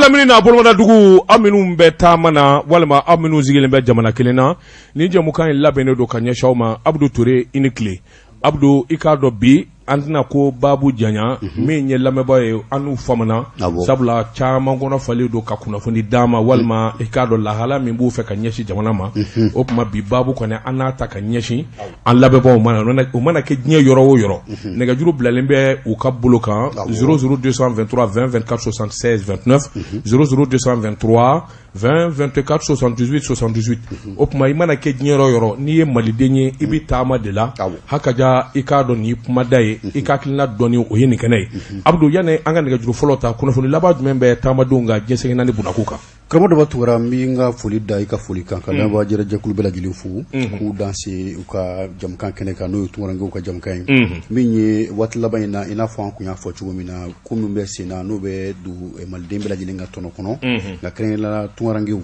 lamini n'a bolomadadugu, aw minnu bɛ taama na walima aw minnu sigilen bɛ jamana kelen na, ni jɛmukan in labɛnnen don ka ɲɛsin aw ma. Abudu Ture, i ni tile. Abudu, i k'a dɔn bi an tɛna ko baabu janya. Min ye lamɛnbaa ye, an n'u faamuna, sabula caman kɔnɔ falen don ka kunnafoni d'an ma walima i k'a dɔn lahala min b'u fɛ ka ɲɛsin jamana ma. O tuma bi baabu kɔni, an n'a ta ka ɲɛsin an lamɛnbaaw ma, o mana kɛ diɲɛ yɔrɔ o yɔrɔ. Nɛgɛjuru bilalen bɛ u ka bolo kan: 00 223 20 24 76 29, 00 223 20 24 78 78. O tuma i mana kɛ diɲɛ yɔrɔ o yɔrɔ, n'i ye maliden ye, i bɛ taama de la hakaja, i k'a dɔn nin kumada ye, i ka hakilina dɔɔni, o ye nin kɛnɛ ye. Abudu, yanni an ka nɛgɛjuru fɔlɔ ta, kunnafoni laban jumɛn bɛ taamadenw ka diɲɛ seleke naani bunakun kan? Karamɔgɔ Daba Tunkara, n bɛ n ka foli da i ka foli kan, ka lamɛnbaa jɛkulu bɛɛ lajɛlen fo k'u danse u ka jamukan kɛnɛ kan, n'o ye tunkarankew ka jamukan ye. Min ye waati laban in na, i n'a fɔ an tun y'a fɔ cogo min na, ko min bɛ sen na, n'o bɛ don maliden bɛɛ lajɛlen ka tɔnɔ kɔnɔ, nka kɛrɛnkɛrɛnnenya la tunkarankew,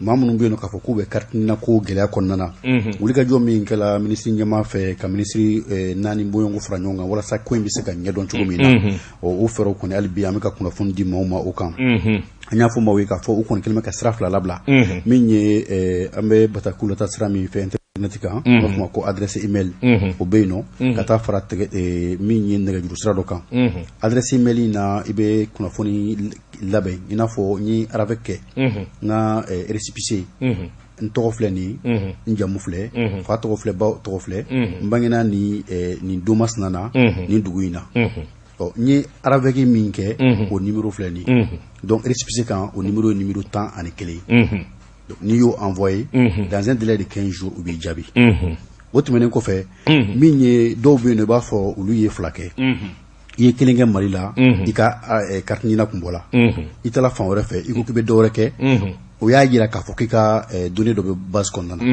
maa minnu bɛ yen k'a fɔ k'u bɛ carte NINA ko gɛlɛya kɔnɔna na, wulikajɔ min kɛla minisiri ɲɛmaa fɛ ka minisiri naani bɔɲɔgɔnko fara ɲɔgɔn kan walasa ko in bɛ se ka ɲɛdɔn cogo min na, o fɛɛrɛw kɔni, hali bi an bɛ ka kunnafoni di maaw ma o kan. An y'a fɔ maaw ye k'a fɔ u kɔni kɛlen bɛ ka sira fila labila. Min ye an bɛ bataki lata sira min fɛ internet kan, u b'a fɔ ma ko adresse email, o bɛ yen nɔ, ka taa fara min ye nɛgɛjuru sira dɔ kan. Adresse email in na, i bɛ kunnafoni labɛn, i n'a fɔ n ye RAVEC kɛ, n ka récépissé, n tɔgɔ filɛ nin, n jamu filɛ, fa tɔgɔ filɛ, ba tɔgɔ filɛ, n bangena ni nin don masina na, nin dugu in na. Ɔ, n ye RAVEC min kɛ, o numéro filɛ nin. Donc récépissé kan, o numéro ye numéro 11. Donc n'i y'o envoyé dans un délai de 15 jours, u b'i jaabi. O tɛmɛnen kɔfɛ, min ye dɔw bɛ yen nɔ, i b'a fɔ olu ye fila kɛ: i ye kelen kɛ Mali la, i ka carte NINA kun bɔla, i taara fan wɛrɛ fɛ, i ko k'i bɛ dɔ wɛrɛ kɛ, o y'a jira k'a fɔ k'i ka données dɔ bɛ base kɔnɔna na.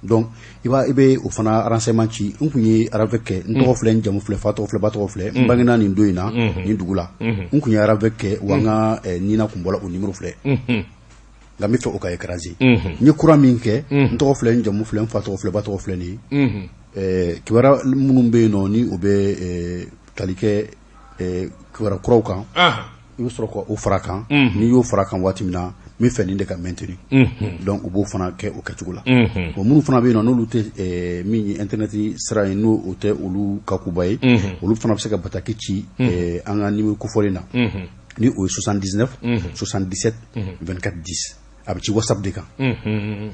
Donc i b'a i bɛ o fana renseignement ci: n kun ye RAVEC kɛ, n tɔgɔ filɛ, n jamu filɛ, fa tɔgɔ filɛ, ba tɔgɔ filɛ, n bangena nin don in na, nin dugu la, n kun ye RAVEC kɛ wa, n ka NINA kun bɔla, o numéro filɛ, nka n bɛ fɛ o ka écraser. N ye kura min kɛ, n tɔgɔ filɛ, n jamu filɛ, n fa tɔgɔ filɛ, ba tɔgɔ filɛ nin ye. Kibaruya minnu bɛ yen nɔ, ni o bɛ tali kɛ kibaruya kuraw kan, i bɛ sɔrɔ k'o fara kan. N'i y'o fara kan waati min na, n bɛ fɛ nin de ka maintenir. Donc u b'o fana kɛ o kɛcogo la. Bon, minnu fana bɛ yen nɔ, n'olu tɛ min ye internet sira ye, n'o o tɛ olu ka koba ye, olu fana bɛ se ka bataki ci an ka numéro kofɔlen na, ni o ye 79 77 24 10. A bɛ ci WhatsApp de kan.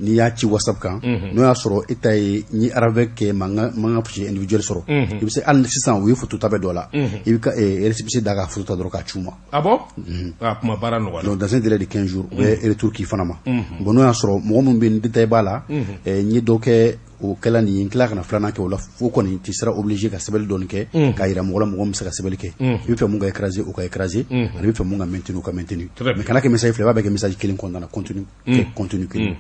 N'i y'a ci WhatsApp kan, n'o y'a sɔrɔ e ta ye n ye RAVEC kɛ, ma n ka fichier individuel sɔrɔ, i bɛ se, hali sisan u ye photo ta bɛ dɔ la, i bɛ ka récépissé da ka photo ta dɔrɔn k'a ci u ma. Ah bon, ah, kuma baara nɔgɔyara. Donc dans un délai de 15 jours, u bɛ retour k'i fana ma. Bon, n'o y'a sɔrɔ mɔgɔ minnu bɛ yen, détail b'a la, n ye dɔ kɛ, o kɛla nin ye, n tila ka na filanan kɛ, o la fo kɔni tu seras obligé ka sɛbɛnni dɔɔni kɛ k'a yira mɔgɔ la, mɔgɔ min bɛ se ka sɛbɛnni kɛ. I bɛ fɛ mun ka écraser, o ka écraser, ani i bɛ fɛ mun ka maintenir, o ka maintenir. Mais kana kɛ message fila, i b'a bɛɛ kɛ message kelen kɔnɔna na, contenu contenu kelen,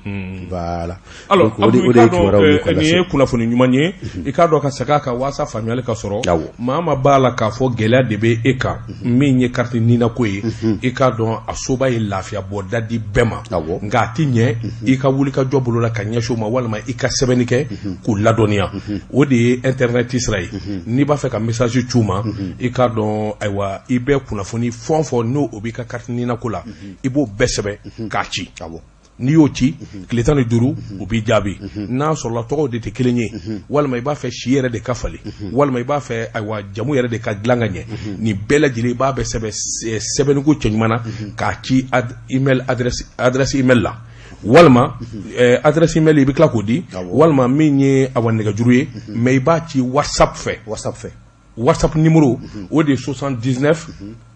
voilà. Alors, o de o de ye kibaruyaw ye. Nin ye kunnafoni ɲuman ye. I k'a dɔn ka segin a kan walasa faamuyali ka sɔrɔ. Maa ma b'a la k'a fɔ gɛlɛya de bɛ e kan, min ye carte NINA ko ye, i k'a dɔn a soba ye lafiya bɔda di bɛɛ ma. Nka a ti ɲɛ i ka wuli ka jɔ bolo la ka ɲɛsin o ma walima i ka sɛbɛnni kɛ k'u ladɔnniya. O de ye internet sira ye. N'i b'a fɛ ka message ci u ma, i k'a dɔn, ayiwa, i bɛ kunnafoni fɛn o fɛn n'o o b'i ka carte NINA ko la, i b'o bɛɛ sɛbɛn k'a ci. N'i y'o ci, tile 15, u b'i jaabi. N'a sɔrɔla tɔgɔw de tɛ kelen ye, walima i b'a fɛ si yɛrɛ de ka falen, walima i b'a fɛ, ayiwa, jamu yɛrɛ de ka dilan ka ɲɛ, nin bɛɛ lajɛlen, i b'a bɛɛ sɛbɛn sɛbɛnniko cɛɲuman na k'a ci email adresse email la, walima adresse email, i bɛ tila k'o di, walima min ye, awa, nɛgɛjuru ye. Mais i b'a ci WhatsApp fɛ. WhatsApp fɛ. WhatsApp numéro, o de ye 79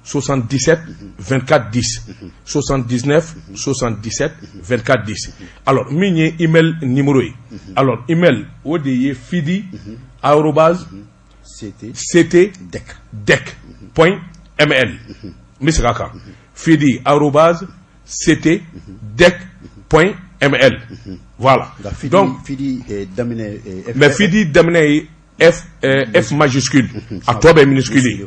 77 24 10, 79 77 24 10. Alors, min ye email numéro ye, alors email, o de ye fidi arobase ct ct dec dec.ml. N bɛ segin a kan: fidi@ctdec.ml. Voilà. Nka fidi Donc fidi daminɛ mais fidi daminɛ ye F F majuscule, a tɔ bɛ minuscule ye.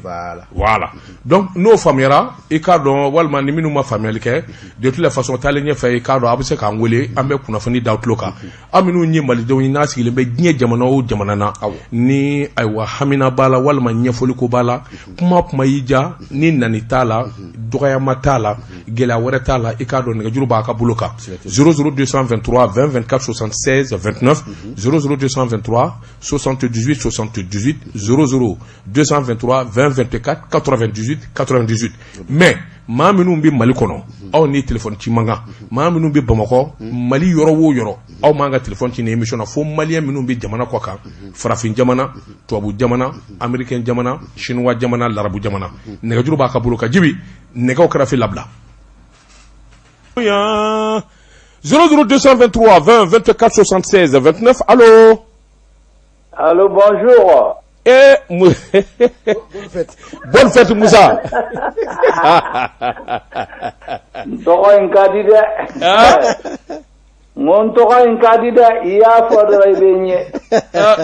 Voilà, donc n'o faamuyara, i k'a dɔn, walima ni minnu ma faamuyali kɛ, de toute la façon, taalen ɲɛfɛ, i k'a dɔn, a bɛ se k'an wele, an bɛ kunnafoni da tulo kan. Aw minnu ye malidenw ye, n'a sigilen bɛ diɲɛ jamana o jamana na, ni ayiwa hamina b'a la walima ɲɛfɔli ko b'a la, kuma kuma y'i diya, ni nani t'a la, dɔgɔyama t'a la, gɛlɛya wɛrɛ t'a la, i k'a dɔn, nɛgɛjuru b'a ka bolo kan: 00223 20 24 76 29, 00223 78 78, 00 223 20 24 98 98. Mais maa minnu bɛ Mali kɔnɔ, aw ni téléphone ci man kan. Maa minnu bɛ Bamakɔ, Mali yɔrɔ o yɔrɔ, aw man ka téléphone ci ni émission na, fo malien minnu bɛ jamana kɔ kan, farafin jamana, tubabu jamana, américain jamana, chinois jamana, larabu jamana. Nɛgɛjuru b'a ka bolo kan. Jibi nɛgɛw kɛrɛfɛ labila 00223 20 24 76 29. Allo? Allô, bonjour. Eh, bonne fête. Bonne fête, Moussa. Tɔgɔ in ka di dɛ. N ko n tɔgɔ in ka di dɛ. I y'a fɔ dɔrɔn, i bɛ ɲɛ.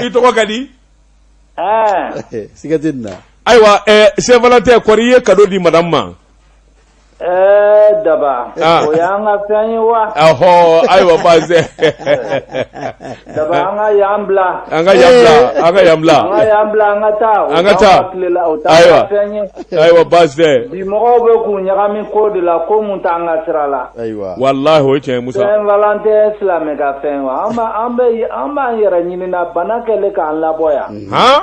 I tɔgɔ ka di? Ɛn. Siga tɛ nin na. Ayiwa, Saint Valentin kɔri, i ye cadeau di madame ma? Ɛɛ Daba. Ah. O y'an ka fɛn ye wa? Ɔhɔ, ayiwa, baasi. Daba, an ka yan bila. An ka yan bila, an ka yan bila. An ka yan bila, an ka taa. O An ka t'anw taa. tile la, o t'an Ayiwa. ka fɛn ye. Ayiwa, baasi tɛ. Bi mɔgɔw bɛ k'u ɲagami ko de la, ko mun t'an ka sira la. Ayiwa. Walahi, o ye tiɲɛ ye, Musa. Saint Valentin, silamɛ ka fɛn wa? An b'a an bɛ an b'an yɛrɛ ɲini na, bana kɛlen k'an labɔ yan. Han?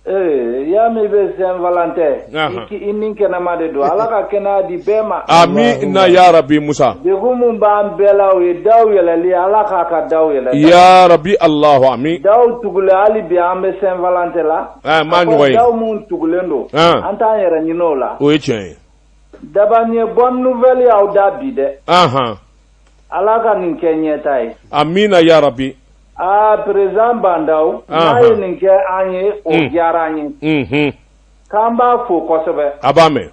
Ee, y'a mɛn i bɛ Saint Valentin, i ni kɛnɛma de don. Ala ka kɛnɛya di bɛɛ ma. Amina ya rabi, Musa. Degun mun b'an bɛɛ la, o ye daw yɛlɛli ye. Ala k'a ka daw yɛlɛ. Ya rabi, Allahu amin. Daw tugulen, hali bi an bɛ Saint Valentin la. Ah, maa A ko ɲɔgɔn ye. Daw mun tugulen don, an t'an yɛrɛ ɲini o la. O ye tiɲɛ ye. Daba, nin ye bonne nouvelle y'aw da bi dɛ. Ala ka nin kɛ ɲɛta ye. Amina ya rabi. Aa, président Bah N'Daw, n'a ye nin kɛ an ye, o diyara an ye. K'an b'a fo kosɛbɛ. A b'a mɛn.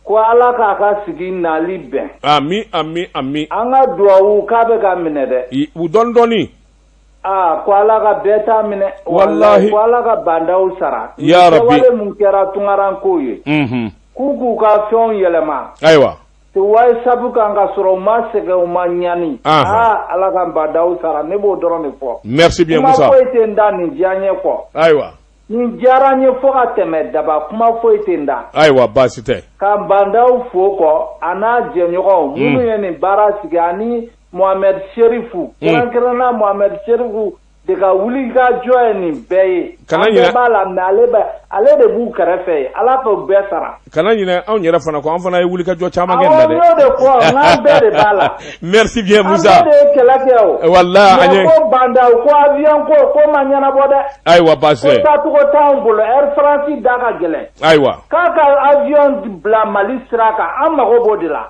Ko Ala k'a ka sigi nali bɛn. Ami, ami, ami. An ka duwawu k'a bɛ ka minɛ dɛ. U dɔɔni dɔɔni. Aa, ko Ala ka bɛɛ ta minɛ. Wallahi. Ko Ala ka Bah N'Daw sara. Ya Rabbi. Kɛwale mun kɛra tunkarankow ye, k'u ka fɛnw yɛlɛma. Te WhatsApp kan ka sɔrɔ u ma sɛgɛn, u ma ɲani. Aa, Ala ka Bah N'Daw sara, ne b'o dɔrɔn de fɔ. Merci bien, Kuma Musa. foyi tɛ n da nin diya n ye kɔ. Nin diyara n ye fo ka tɛmɛ, Daba, kuma foyi tɛ n da. Ayiwa, baasi tɛ. Ka Bah N'Daw fo kɔ, a n'a jɛɲɔgɔnw minnu ye nin baara sigi, ani Mohamed Chérifou, kɛrɛnkɛrɛnnenya Mohamed Chérifou de ka wuli ka jɔ ye nin bɛɛ ye. Kana An bɛɛ ɲinɛ- b'a la, mais ale de b'u kɛrɛfɛ ye. Ala k'o bɛɛ sara. Kana ɲinɛ anw yɛrɛ fana kɔ, an fana ye wulikajɔ caman kɛ nin Awɔ, na n dɛ. y'o de fɔ, n k'an bɛɛ de b'a la. Merci bien, An Musa. bɛɛ de ye kɛlɛ kɛ o. Wallahi, an Mais ye ko Bah N'Daw ko avion ko ma ɲɛnabɔ dɛ. Ayiwa, baasi Ko tɛ. taacogo t'anw bolo, Air France da ka gɛlɛn. K'a ka avion bila Mali sira kan, an mago b'o de la.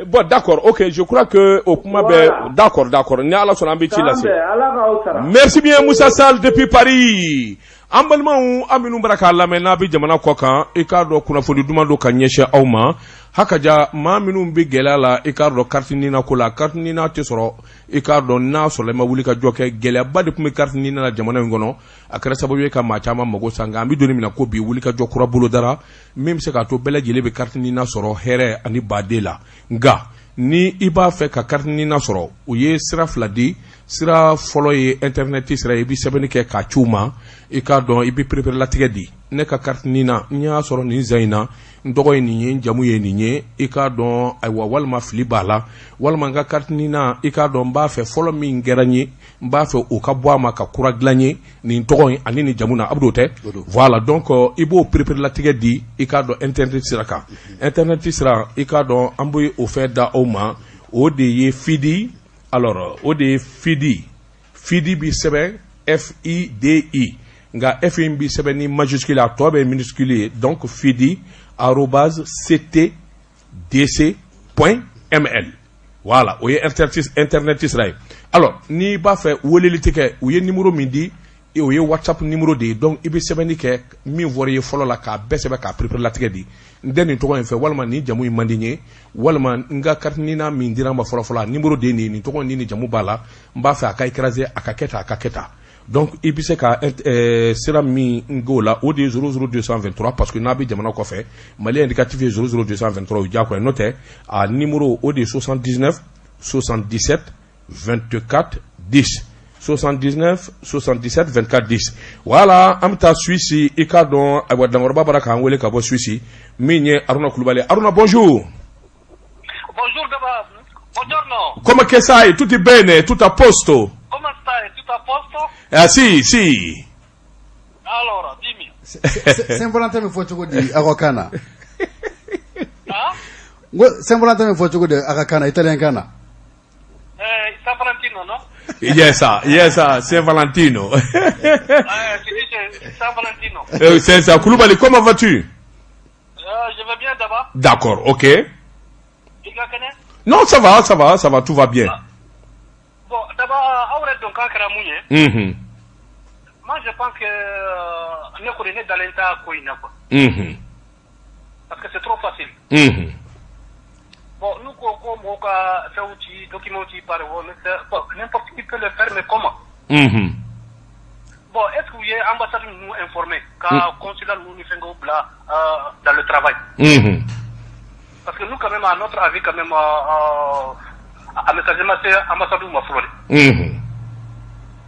Bon, d'accord, ok, je crois que o kuma bɛ. Voilà. D'accord, ni Ala sɔnna, an bɛ ci K'an lase. bɛn, Ala k'aw sara. Merci bien, Moussa Sall depuis Paris. An balimaw, an minnu bara k'a lamɛn n'a bɛ jamana kɔ kan, i k'a dɔn, kunnafoni duman don ka ɲɛsin aw ma. Hakaja, maa minnu bɛ gɛlɛya la, i k'a dɔn, carte nina ko la, carte nina tɛ sɔrɔ, i k'a dɔn, n'a sɔrɔ i ma wuli ka jɔ kɛ, gɛlɛyaba de tun bɛ carte nina la jamana in kɔnɔ. A kɛra sababu ye ka maa caman mago sa. Nka an bɛ don min na ko bi, wuli ka jɔ kura bolo dara min bɛ se k'a to bɛɛ lajɛlen bɛ carte nina sɔrɔ hɛrɛ ani baden la. Nka ni i b'a fɛ ka carte nina sɔrɔ, u ye sira fila di. Sira fɔlɔ ye internet sira ye. I bɛ sɛbɛnni kɛ k'a ci u ma. I k'a dɔn, i bɛ pereperelatigɛ di: ne ka carte nina, n y'a sɔrɔ nin zan in na, n tɔgɔ ye nin ye, n jamu ye nin ye, i k'a dɔn, ayiwa, walima fili b'a la, walima n ka carte nina, i k'a dɔn, n b'a fɛ fɔlɔ min kɛra n ye, n b'a fɛ o ka bɔ a ma ka kura dilan ye nin tɔgɔ in ani nin jamu na. Abudu, o tɛ? Voilà, donc i b'o pereperelatigɛ di, i k'a dɔn, internet sira kan. Internet sira, i k'a dɔn, an bɛ o fɛn da aw ma, o de ye fidi. Alors, o de ye fidi. Fidi bi sɛbɛn F I D I, nka F in bi sɛbɛn ni majuscule, a tɔ bɛ minuscule ye. Donc fidi@ctdc.ml. Voilà, o ye internet sira ye. Alors, n'i b'a fɛ weleli tɛ kɛ, u ye numéro min di, o ye WhatsApp numéro de ye. Donc i bɛ sɛbɛnni kɛ min fɔra i ye fɔlɔ la, k'a bɛɛ sɛbɛn, k'a pereperelatigɛ di: n tɛ nin tɔgɔ in fɛ, walima nin jamu in man di n ye, walima n ka carte nina min dira n ma fɔlɔ fɔlɔ, a numéro de ye nin ye, nin tɔgɔ ni nin jamu b'a la, n b'a fɛ a ka écraser, a ka kɛ tan, a ka kɛ tan. Donc i bɛ se ka sira min k'o la, o de ye 00223, parce que n'a bɛ jamana kɔfɛ, Mali indicatif ye 00223, o ye diyagoya ye. N'o tɛ, a numéro, o de ye 79 77 24 10, 79 77 24 10. Voilà, an bɛ taa Suisse. I k'a dɔn, ayiwa, Dankɔrɔba bɔra k'an wele ka bɔ Suisse, min ye Aruna Kulubali. Aruna, bonjour. Bonjour Daba. Buongiorno. Come che stai? Tutto bene? Tutto a posto? Come stai? Tutto a posto? Ah sì. Allora, dimmi. Saint Valentin bɛ fɔ cogo di aw ka kan na? Ah? N ko Saint Valentin bɛ fɔ cogo di aw ka kan na, italien kan na? San Valentino, no? Yes, sir. Saint Valentino. Si dice San Valentino. C'est ça. Koulibaly, comment vas-tu? Je vais bien, Daba. D'accord, ok. I ka kɛnɛ? Non, ça va, ça va, ça va, tout va bien. Bon, Daba, aw yɛrɛ dɔn k'a kɛra mun ye? Moi, je pense que ne kɔni, ne dalen t'a ko in na, quoi. Parce que c'est trop facile. Bon, nous, ko ko mɔgɔw ka fɛnw ci, documents ci par, bon, n'importe qui peut le faire, mais comment? Bon, est-ce que vous avez ambassade nous informé ka consulat ninnu ni fɛngɛw bila dans le travail? Parce que nous, quand même, à notre avis, quand même, a message ma se ambassade ma fɔlɔ de.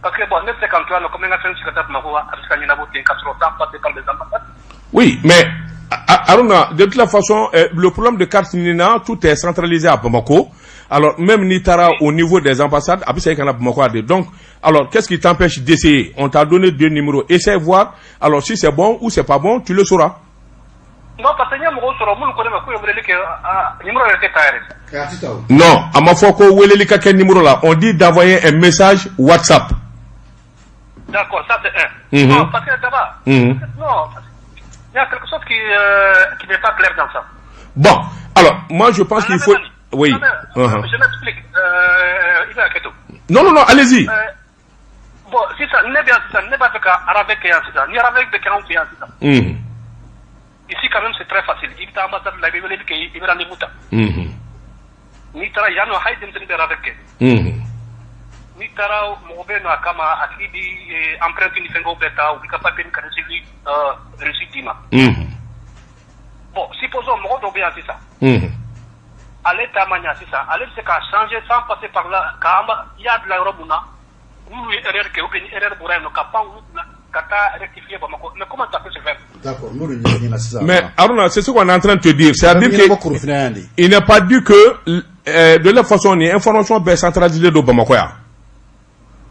Parce que bon, ne tɛ se k'an to yan nɔ, comme n ka fɛn ci ka taa Bamakɔ, a bɛ se ka ɲɛnabɔ ten ka sɔrɔ sans passer par les ambassades. Oui, mais Aruna, de toute la façon, le problème de carte Nina, tout est centralisé à Bamako. Alors, même n'i taara au niveau des ambassades, a bɛ se ka na Bamako de. Donc, alors, qu'est-ce qui t'empêche d'essayer? On t'a donné deux numéros. Essaye voir. Alors, si c'est bon ou c'est pas bon, tu le sauras. Non, parce que n ye mɔgɔw sɔrɔ minnu ko ne ma k'u ye weleli kɛ, numéro yɛrɛ tɛ ta yɛrɛ. Non, a ma fɔ ko weleli ka kɛ numéro la. On dit d'envoyer un message WhatsApp. D'accord, ça c'est un. Non, parce que d'abord, non, il y a quelque chose qui n'est pas clair dans ça. Bon, alors, moi je pense qu'il faut. Oui. Non, mais, je m'explique. Il va to. Non, non, non, allez-y. Bon, sisan ne bɛ yan sisan, ne b'a fɛ ka RAVEC kɛ yan sisan. Ni RAVEC bɛ kɛ anw fɛ yan sisan. Ici, quand même, c'est très facile. I bɛ taa ambassade la, i bɛ weleli kɛ, i bɛ rendez-vous ta. N'i taara yan nɔ, hali denmisɛnnin bɛ RAVEC kɛ. N'i taara, mɔgɔ bɛ yen nɔ a kama, a tigi bi empreinte ni fɛngɛw bɛɛ ta, u b'i ka papier ni carte civile reçu d'i ma. Bon, supposons mɔgɔ dɔ bɛ yan sisan. Ale ta ma ɲa sisan, ale bɛ se k'a changer sans passer par là, ka i y'a bila yɔrɔ mun na, n'olu ye erreur kɛ, ou bien ni erreur bɔra yen nɔ, ka pan olu kunna ka taa rectifier Bamakɔ. Mais comment ça peut se faire? D'accord, n'o de ɲɛfɔ ɲɛna sisan. Mais Aruna, c'est ce qu'on est en train de te dire. C'est-à-dire que il n'est pas dit que de la façon ni information bɛɛ centralisée de Bamakɔ yan.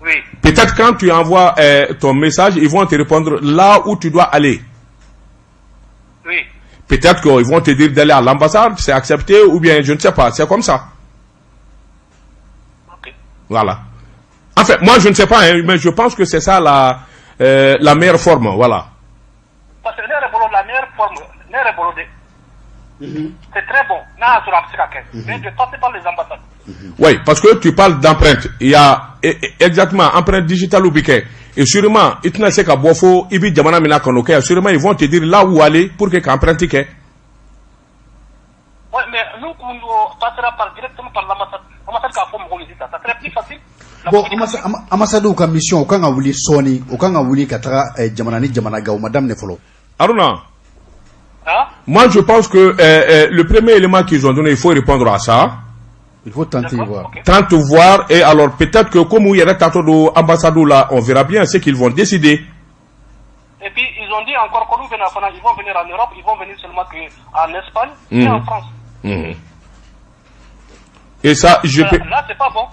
Oui. Peut-être quand tu envoies ton message, ils vont te répondre là où tu dois aller. Oui. Peut-être qu'ils vont te dire d'aller à l'ambassade, c'est accepté, ou bien je ne sais pas, c'est comme ça. Ok. Voilà. Enfin, moi je ne sais pas, hein, mais je pense que c'est ça la meilleure forme, voilà. Parce que ne yɛrɛ bolo, la meilleure forme, ne yɛrɛ bolo de, c'est très bon n'a y'a sɔrɔ a bɛ se ka kɛ, mais de passer par les ambassades. Oui, parce que tu parles d'empreinte. Il y a exactement empreinte digitale ou biquet. Et sûrement, i tɛna se ka bɔ fo i bɛ jamana min na ka n'o kɛ, sûrement ils vont te dire là où aller pour que k'empreinte kɛ. Oui, mais nous, on passera par directement par l'ambassade. Ambassade k'a fɔ mɔgɔw ye sisan, ça serait plus facile. Bon, ambassadew ka mission, u kan ka wuli sɔɔni, u kan ka wuli ka taga jamana ni jamana gan, u ma daminɛ fɔlɔ. Aruna. Hein? Moi, je pense que le premier élément qu'ils ont donné, il faut répondre à ça. Il faut tenter voir. Okay. Tente voir, et alors peut-être que comme il y a tantôt d'ambassade là, on verra bien ce qu'ils vont décider. Et puis, ils ont dit encore que nous venons, ils vont venir en Europe, ils vont venir seulement qu'en Espagne et en France. Et ça, je peux. Là, c'est pas bon.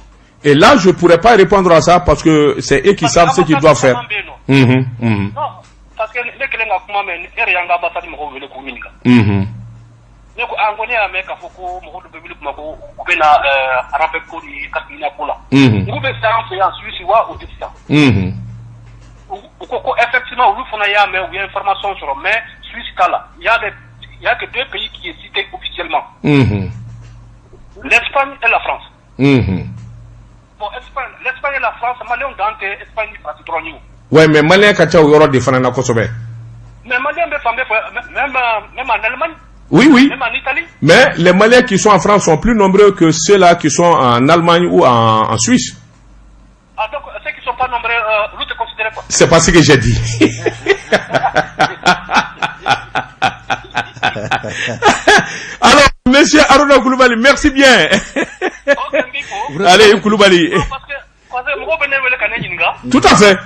Et là, je pourrais pas répondre à ça parce que c'est eux qui Parce savent que ce qu'ils doivent faire. l'ambassade caman bɛ yen nɔ. Non, parce que ne kelen ka kuma mɛn, ne yɛrɛ y'an ka ambassade mɔgɔw wele k'u ɲininka. Ne ko an ko ne y'a mɛn k'a fɔ ko mɔgɔ dɔ bɛ wuli Bamakɔ, u bɛ na RAVEC ko ni carte NINA ko la. N'u bɛ se an fɛ yan Suisse wa, u tɛ sisan. U ko effectivement, olu fana y'a mɛn, u ye information sɔrɔ, mais Suisse t'a la. Il y a que deux pays qui est cité officiellement. L'Espagne et la France. Bon, Espagne, l'Espagne et la France, Malien dan tɛ Espagne ni France dɔrɔn ye o. Ouais, mais Malien ka ca o yɔrɔ de fana na kosɛbɛ. Mais Malien bɛ fan bɛɛ fɛ, même en Allemagne, même en Italie. Mais les Maliens qui sont en France sont plus nombreux que ceux-là qui sont en Allemagne ou en Suisse. Ah, donc ceux qui ne sont pas nombreux, olu tɛ considéré C'est pas ce que j'ai dit. Alors, monsieur Aruna Koulibaly, merci bien. Ok, n b'i fo. Allez, Koulibaly. Non, parce que mɔgɔw bɛ ne wele ka ne ɲininka. Tout à fait.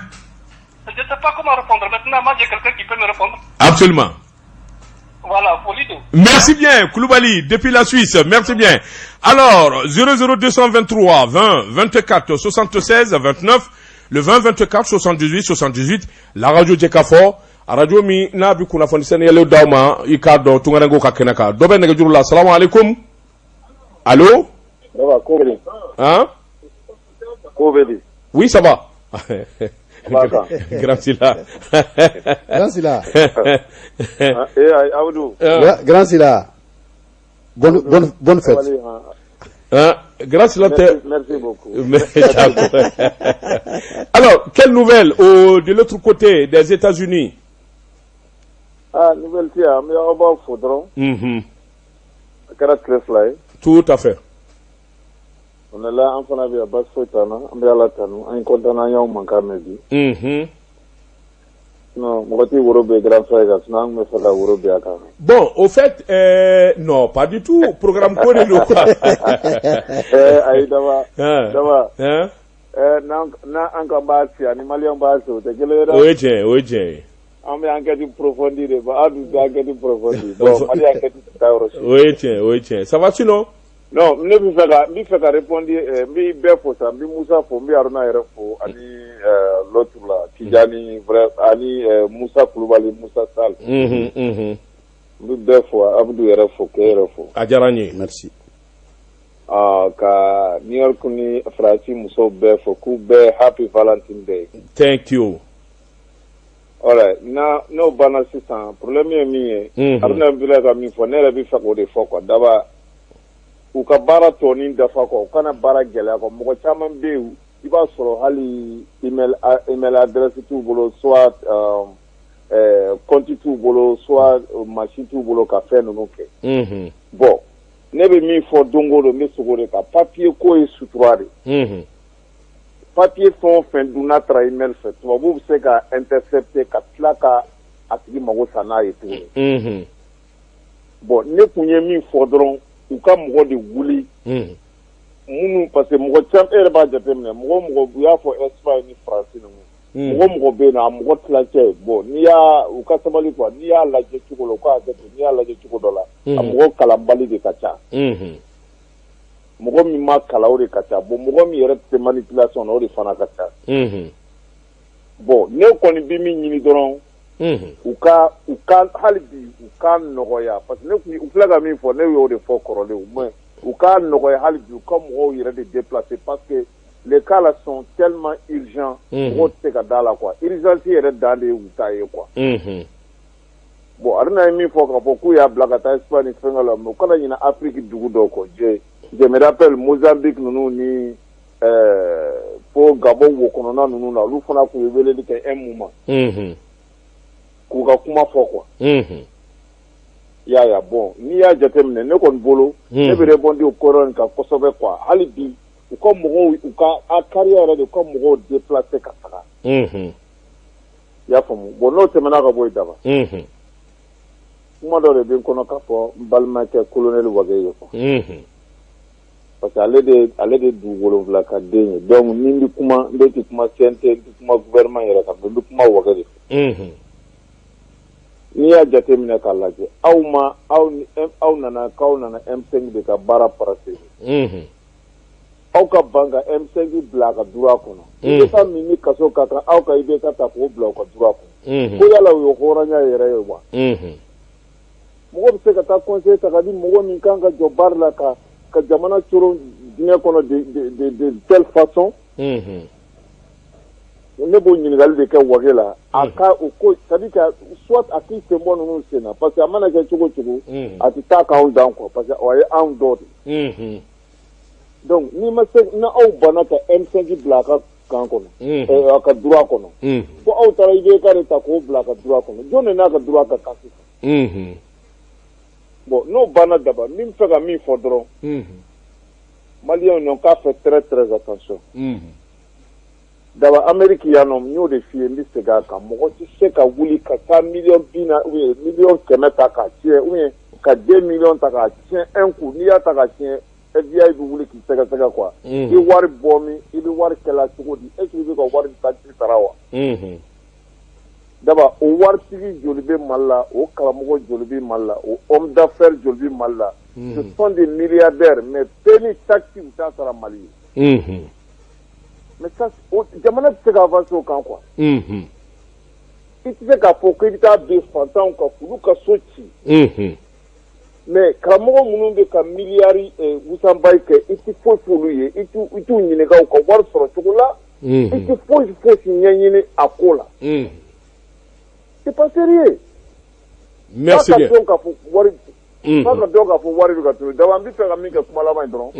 Je ne sais pas comment répondre. Maintenant, moi, j'ai quelqu'un qui peut me répondre. Absolument. Voilà, foli don. Merci bien, Koulibaly, depuis la Suisse. Merci bien. Alors, 00223 20 24 76 29, le 20 24 78 78, la radio Jekafo, radio min n'a bi kunnafoni sɛnɛyɛlɛw d'aw ma i k'a dɔn tungarankew ka kɛnɛ kan. Dɔ bɛ nɛgɛjuru la. Salamu aleykum. Allo? Ça va, ko bɛ di? Hein? Ko bɛ di? Oui, ça va. B'a kan. Grand Sila. Grand Sila. Eh, ayi, Abdou. Grand Sila. Bonne, bonne, bonne fête. Sabali, han. Hein? Grand Sila, Merci, merci beaucoup. Mais, d'accord. Alors, quelle nouvelle de l'autre côté des États-Unis? Ah, nouvelle tɛ yan, an bɛ aw b'aw fo dɔrɔn. A kɛra tile 2 ye. Tout à fait. On est là, an fana bɛ yan, baasi foyi t'an na. An bɛ Ala tanu, an content an y'aw mankan mɛn bi. Sinon, mɔgɔ t'i woro bɛ grand frère kan, sinon an tun bɛ fɛ ka woro bin a kan. Bon, au fait, non, pas du tout. Programme codé, quoi. Eh, ayi, daba, Hein? daba. Hein? Eh, n'an n'an an kan b'a ci ani maliyɛnw b'a ci, o tɛ kelen ye dɛ. O ye tiɲɛ, o ye tiɲɛ ye. An bɛ enquête approfondie de, aw dun tɛ enquête approfondie. Bon, Mali enquête tɛ taa yɔrɔ si. O ye tiɲɛ, o ye tiɲɛ. Ça va sinon? Non, ne bɛ fɛ ka n bɛ fɛ ka répondre, n bɛ bɛɛ fo sa, n bɛ Musa fo, n bɛ Haruna yɛrɛ fo ani l'autre là, Tijani vrai, ani Musa Kulubali, Musa Sall. N bɛ bɛɛ fo, Abdou yɛrɛ fo, k'e yɛrɛ fo. A diyara n ye. Merci. Ah, ka New York ni Faransi musow bɛɛ fo, k'u bɛɛ happy Valentine Day. Thank you. Alright, na n'o banna sisan, problème ye min ye, Haruna bɛ ka min fɔ, ne yɛrɛ bɛ fɛ k'o de fɔ quoi, daba u ka baara tɔnin dafa quoi, u kana baara gɛlɛya quoi. Mɔgɔ caman bɛ yen, i b'a sɔrɔ hali email adresse t'u bolo, soit compte t'u bolo, soit machine t'u bolo ka fɛn ninnu kɛ. Bon, ne bɛ min fɔ don o don, n bɛ segin o de kan, papier ko ye sutura de. Papier fɛn o fɛn dun n'a taara email fɛ, tubabuw bɛ se ka intercepter ka tila ka a tigi mago sa n'a ye tuguni. Bon, ne kun ye min fɔ dɔrɔn, u ka mɔgɔ de wuli minnu, parce que mɔgɔ caman, e yɛrɛ b'a jateminɛ, mɔgɔ o mɔgɔ u y'a fɔ Espagne ni France ninnu, mɔgɔ o mɔgɔ bɛ yen nɔ, a mɔgɔ tilancɛ ye. Bon, n'i y'a u ka sabali quoi, n'i y'a lajɛ cogo la, u ka hakɛ to, n'i y'a lajɛ cogo dɔ la, a mɔgɔ kalanbali de ka ca. Mɔgɔ min ma kalan, o de ka ca. Bon, mɔgɔ min yɛrɛ tɛ se manipulation na, o de fana ka ca. Bon, ne kɔni bɛ min ɲini dɔrɔn, u ka hali bi u ka nɔgɔya, parce que ne kun u filɛ ka min fɔ, ne y'o de fɔ kɔrɔlen, mais u ka nɔgɔya hali bi, u ka mɔgɔw yɛrɛ de déplacer, parce que les cas là sont tellement urgents, mɔgɔw tɛ se ka da la quoi, urgence yɛrɛ dan de ye u ta ye quoi. Bon, Haruna ye min fɔ k'a fɔ k'u y'a bila ka taa Espagne ni fɛnkɛ la, mais u kana ɲinɛ Afrique dugu dɔw kɔ. Je me rappelle Mozambique ninnu ni fo Gabon wo kɔnɔna ninnu na, olu fana tun ye weleli kɛ un moment k'u ka kuma fɔ quoi. I y'a ye? Bon, n'i y'a jateminɛ, ne kɔni bolo, ne bɛ rebondir o kɔrɔ in kan kosɛbɛ quoi. Hali bi u ka mɔgɔw, u ka a carrière yɛrɛ de, u ka mɔgɔw déplacer ka taga. I y'a faamu? Bon, n'o tɛmɛna ka bɔ yen, daba, kuma dɔ de bɛ n kɔnɔ k'a fɔ n balimakɛ colonel Wage ye quoi, parce que ale de dugu 7 ka den ye. Donc ni n bɛ kuma, n bɛ tɛ kuma CNT, n tɛ kuma gouvernement yɛrɛ kan, mais n bɛ kuma Wage de fɛ. N'i y'a jateminɛ k'a lajɛ, aw ma aw ni aw nana k'aw nana M5 de ka baara parachever, aw ka ban ka M5 bila a ka droit kɔnɔ. IBK min ni kaso ka kan, aw ka IBK ta k'o bila u ka droit kɔnɔ, ko yala o ye hɔrɔnya yɛrɛ ye wa? Mɔgɔ bɛ se ka taa conseil ta ka di mɔgɔ min kan ka jɔ baara la ka jamana coron dingɛ kɔnɔ de telle façon? Ne b'o ɲininkali de kɛ Wage la. A ka o ko, c'est à dire que soit a k'i sen bɔ ninnu sen na, parce que a mana kɛ cogo o cogo, a tɛ taa k'anw dan quoi, parce que o ye anw dɔ de. Donc n'i ma se, n'aw banna ka M5 bila a ka camp kɔnɔ, a ka droit kɔnɔ, fo aw taara IBK de ta k'o bila a ka droit kɔnɔ, jɔn de n'a ka droit ka kan sisan? Bon, n'o banna, daba, n bɛ fɛ ka min fɔ dɔrɔn, maliyɛnw n'ont qu'à faire très très attention. Daba, Amérique yan nɔ, n y'o de f'i ye, n bɛ segin a kan, mɔgɔ tɛ se ka wuli ka taa miliyɔn 40 ou bien miliyɔn 100 ta k'a tiɲɛ, ou bien ka 2 miliyɔn ta k'a tiɲɛ un coup. N'i y'a ta k'a tiɲɛ, FBI bɛ wuli k'i sɛgɛsɛgɛ quoi. I wari bɔ min, i bɛ wari kɛla cogo di? Est ce que i bɛ ka wari taxe sara wa? Daba, o waritigi joli bɛ Mali la? O karamɔgɔ joli bɛ Mali la? O homme d'affaires joli bɛ Mali la? Ce sont des milliardaires, mais ni taxe u t'a sara Mali ye. Mais ça, jamana tɛ se ka avancer o kan quoi. I tɛ se k'a fɔ k'i bɛ taa bin fantanw kan k'olu ka so ci, mais karamɔgɔ minnu bɛ ka miliyari wusanbayi kɛ, i tɛ foyi f'olu ye, i t'u ɲininka u ka wari sɔrɔ cogo la, i tɛ foyi fosi ɲɛɲini a ko la. C'est pas sérieux. Merci bien. F'a ka dɔn k'a fɔ wari, f'a ka dɔn k'a fɔ wari bɛ ka tunu. D'abord, n bɛ fɛ ka min kɛ kuma laban ye dɔrɔn,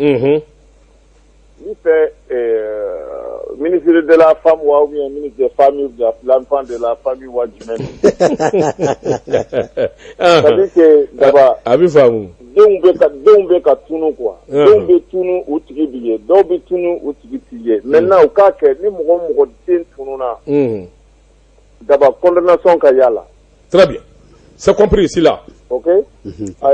n bɛ fɛ ministre de la femme wa, ou bien ministre des familles, de l'enfant, de la famille wa, jumɛn? C'est-à-dire que d'abord, A bɛ faamu. Denw bɛ ka tunu quoi. Denw bɛ tunu, u tigi bi ye, dɔw bɛ tunu, u tigi ti ye. Maintenant, u k'a kɛ ni mɔgɔ o mɔgɔ den tununa, d'abord condamnation ka y'a la. Très bien. C'est compris, Sila. Ok.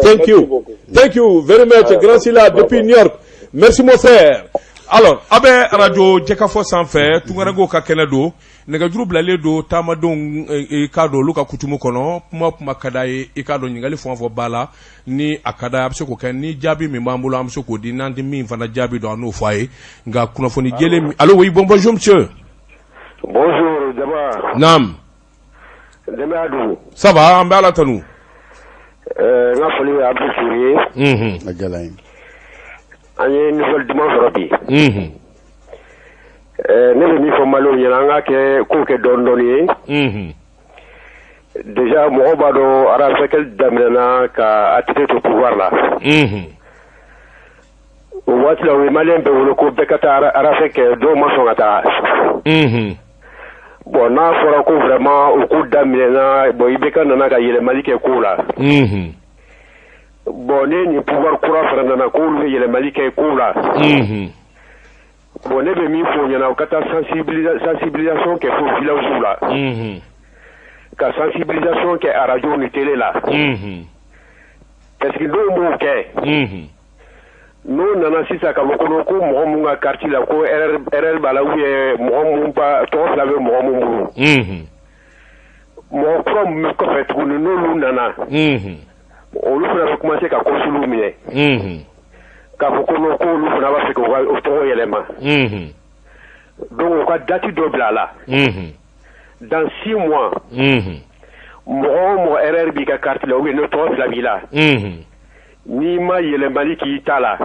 Thank you. Thank you very much, Grand Sila, depuis New York. Merci, mon frère. Alors, a bɛ radio Jɛkafɔ sanfɛ, tunkarankew ka kɛnɛ don. Nɛgɛjuru bilalen don taamadenw, i k'a dɔn olu ka coutume kɔnɔ, kuma kuma ka d'a ye, i k'a dɔn ɲininkali fɛn o fɛn b'a la, ni a ka d'a ye, a bɛ se k'o kɛ. Ni jaabi min b'an bolo, an bɛ se k'o di. N'an tɛ min fana jaabi dɔn, an n'o fɔ a ye. Nka kunnafoni jɛlen. Allo, oui, bon, bonjour monsieur. Bonjour Daba. Naam. Denbaya dun? Ça va, an bɛ Ala tanu. N ka foli bɛ Abdou Touré ye. A diyara n ye. An ye nouvelle duman sɔrɔ bi. Ne bɛ min fɔ Maliyɛnw ɲɛna, an k'a kɛ kow kɛ dɔɔni dɔɔni ye. Déjà, mɔgɔw b'a dɔn RAFEC daminɛna ka ATT to pouvoir la. O waati la, u ye Maliyɛn bɛɛ wele ko bɛɛ ka taa RAFEC kɛ, dɔw ma sɔn ka taa. Bon, n'a fɔra ko vraiment o ko daminɛna, bon, IBK nana ka yɛlɛmali kɛ kow la. Bon, ne nin pouvoir kura fana nana k'olu bɛ yɛlɛmali kɛ kow la. Bon, ne bɛ min fɔ o ɲɛna, u ka taa sensibilisation kɛ fo village la. Ka sensibilisation kɛ radio ni télé la. Parce que n'o m'o kɛ, n'o nana sisan ka fɔ ko mɔgɔ mun ka carte la ko erreur b'a la, ou bien mɔgɔ mun ba tɔgɔ fila bɛ mɔgɔ mun bolo. Mɔgɔ kura mun bɛ kɔfɛ tuguni, n'olu nana, olu fana bɛ commencer ka consuls minɛ. K'a fɔ ko non, ko olu fana b'a fɛ k'u ka o tɔgɔ yɛlɛma. Donc u ka date dɔ bila a la. Dans 6 mois, mɔgɔ o mɔgɔ erreur b'i ka carte la, ou bien n'o tɔgɔ fila b'i la, n'i ma yɛlɛmali k'i ta la,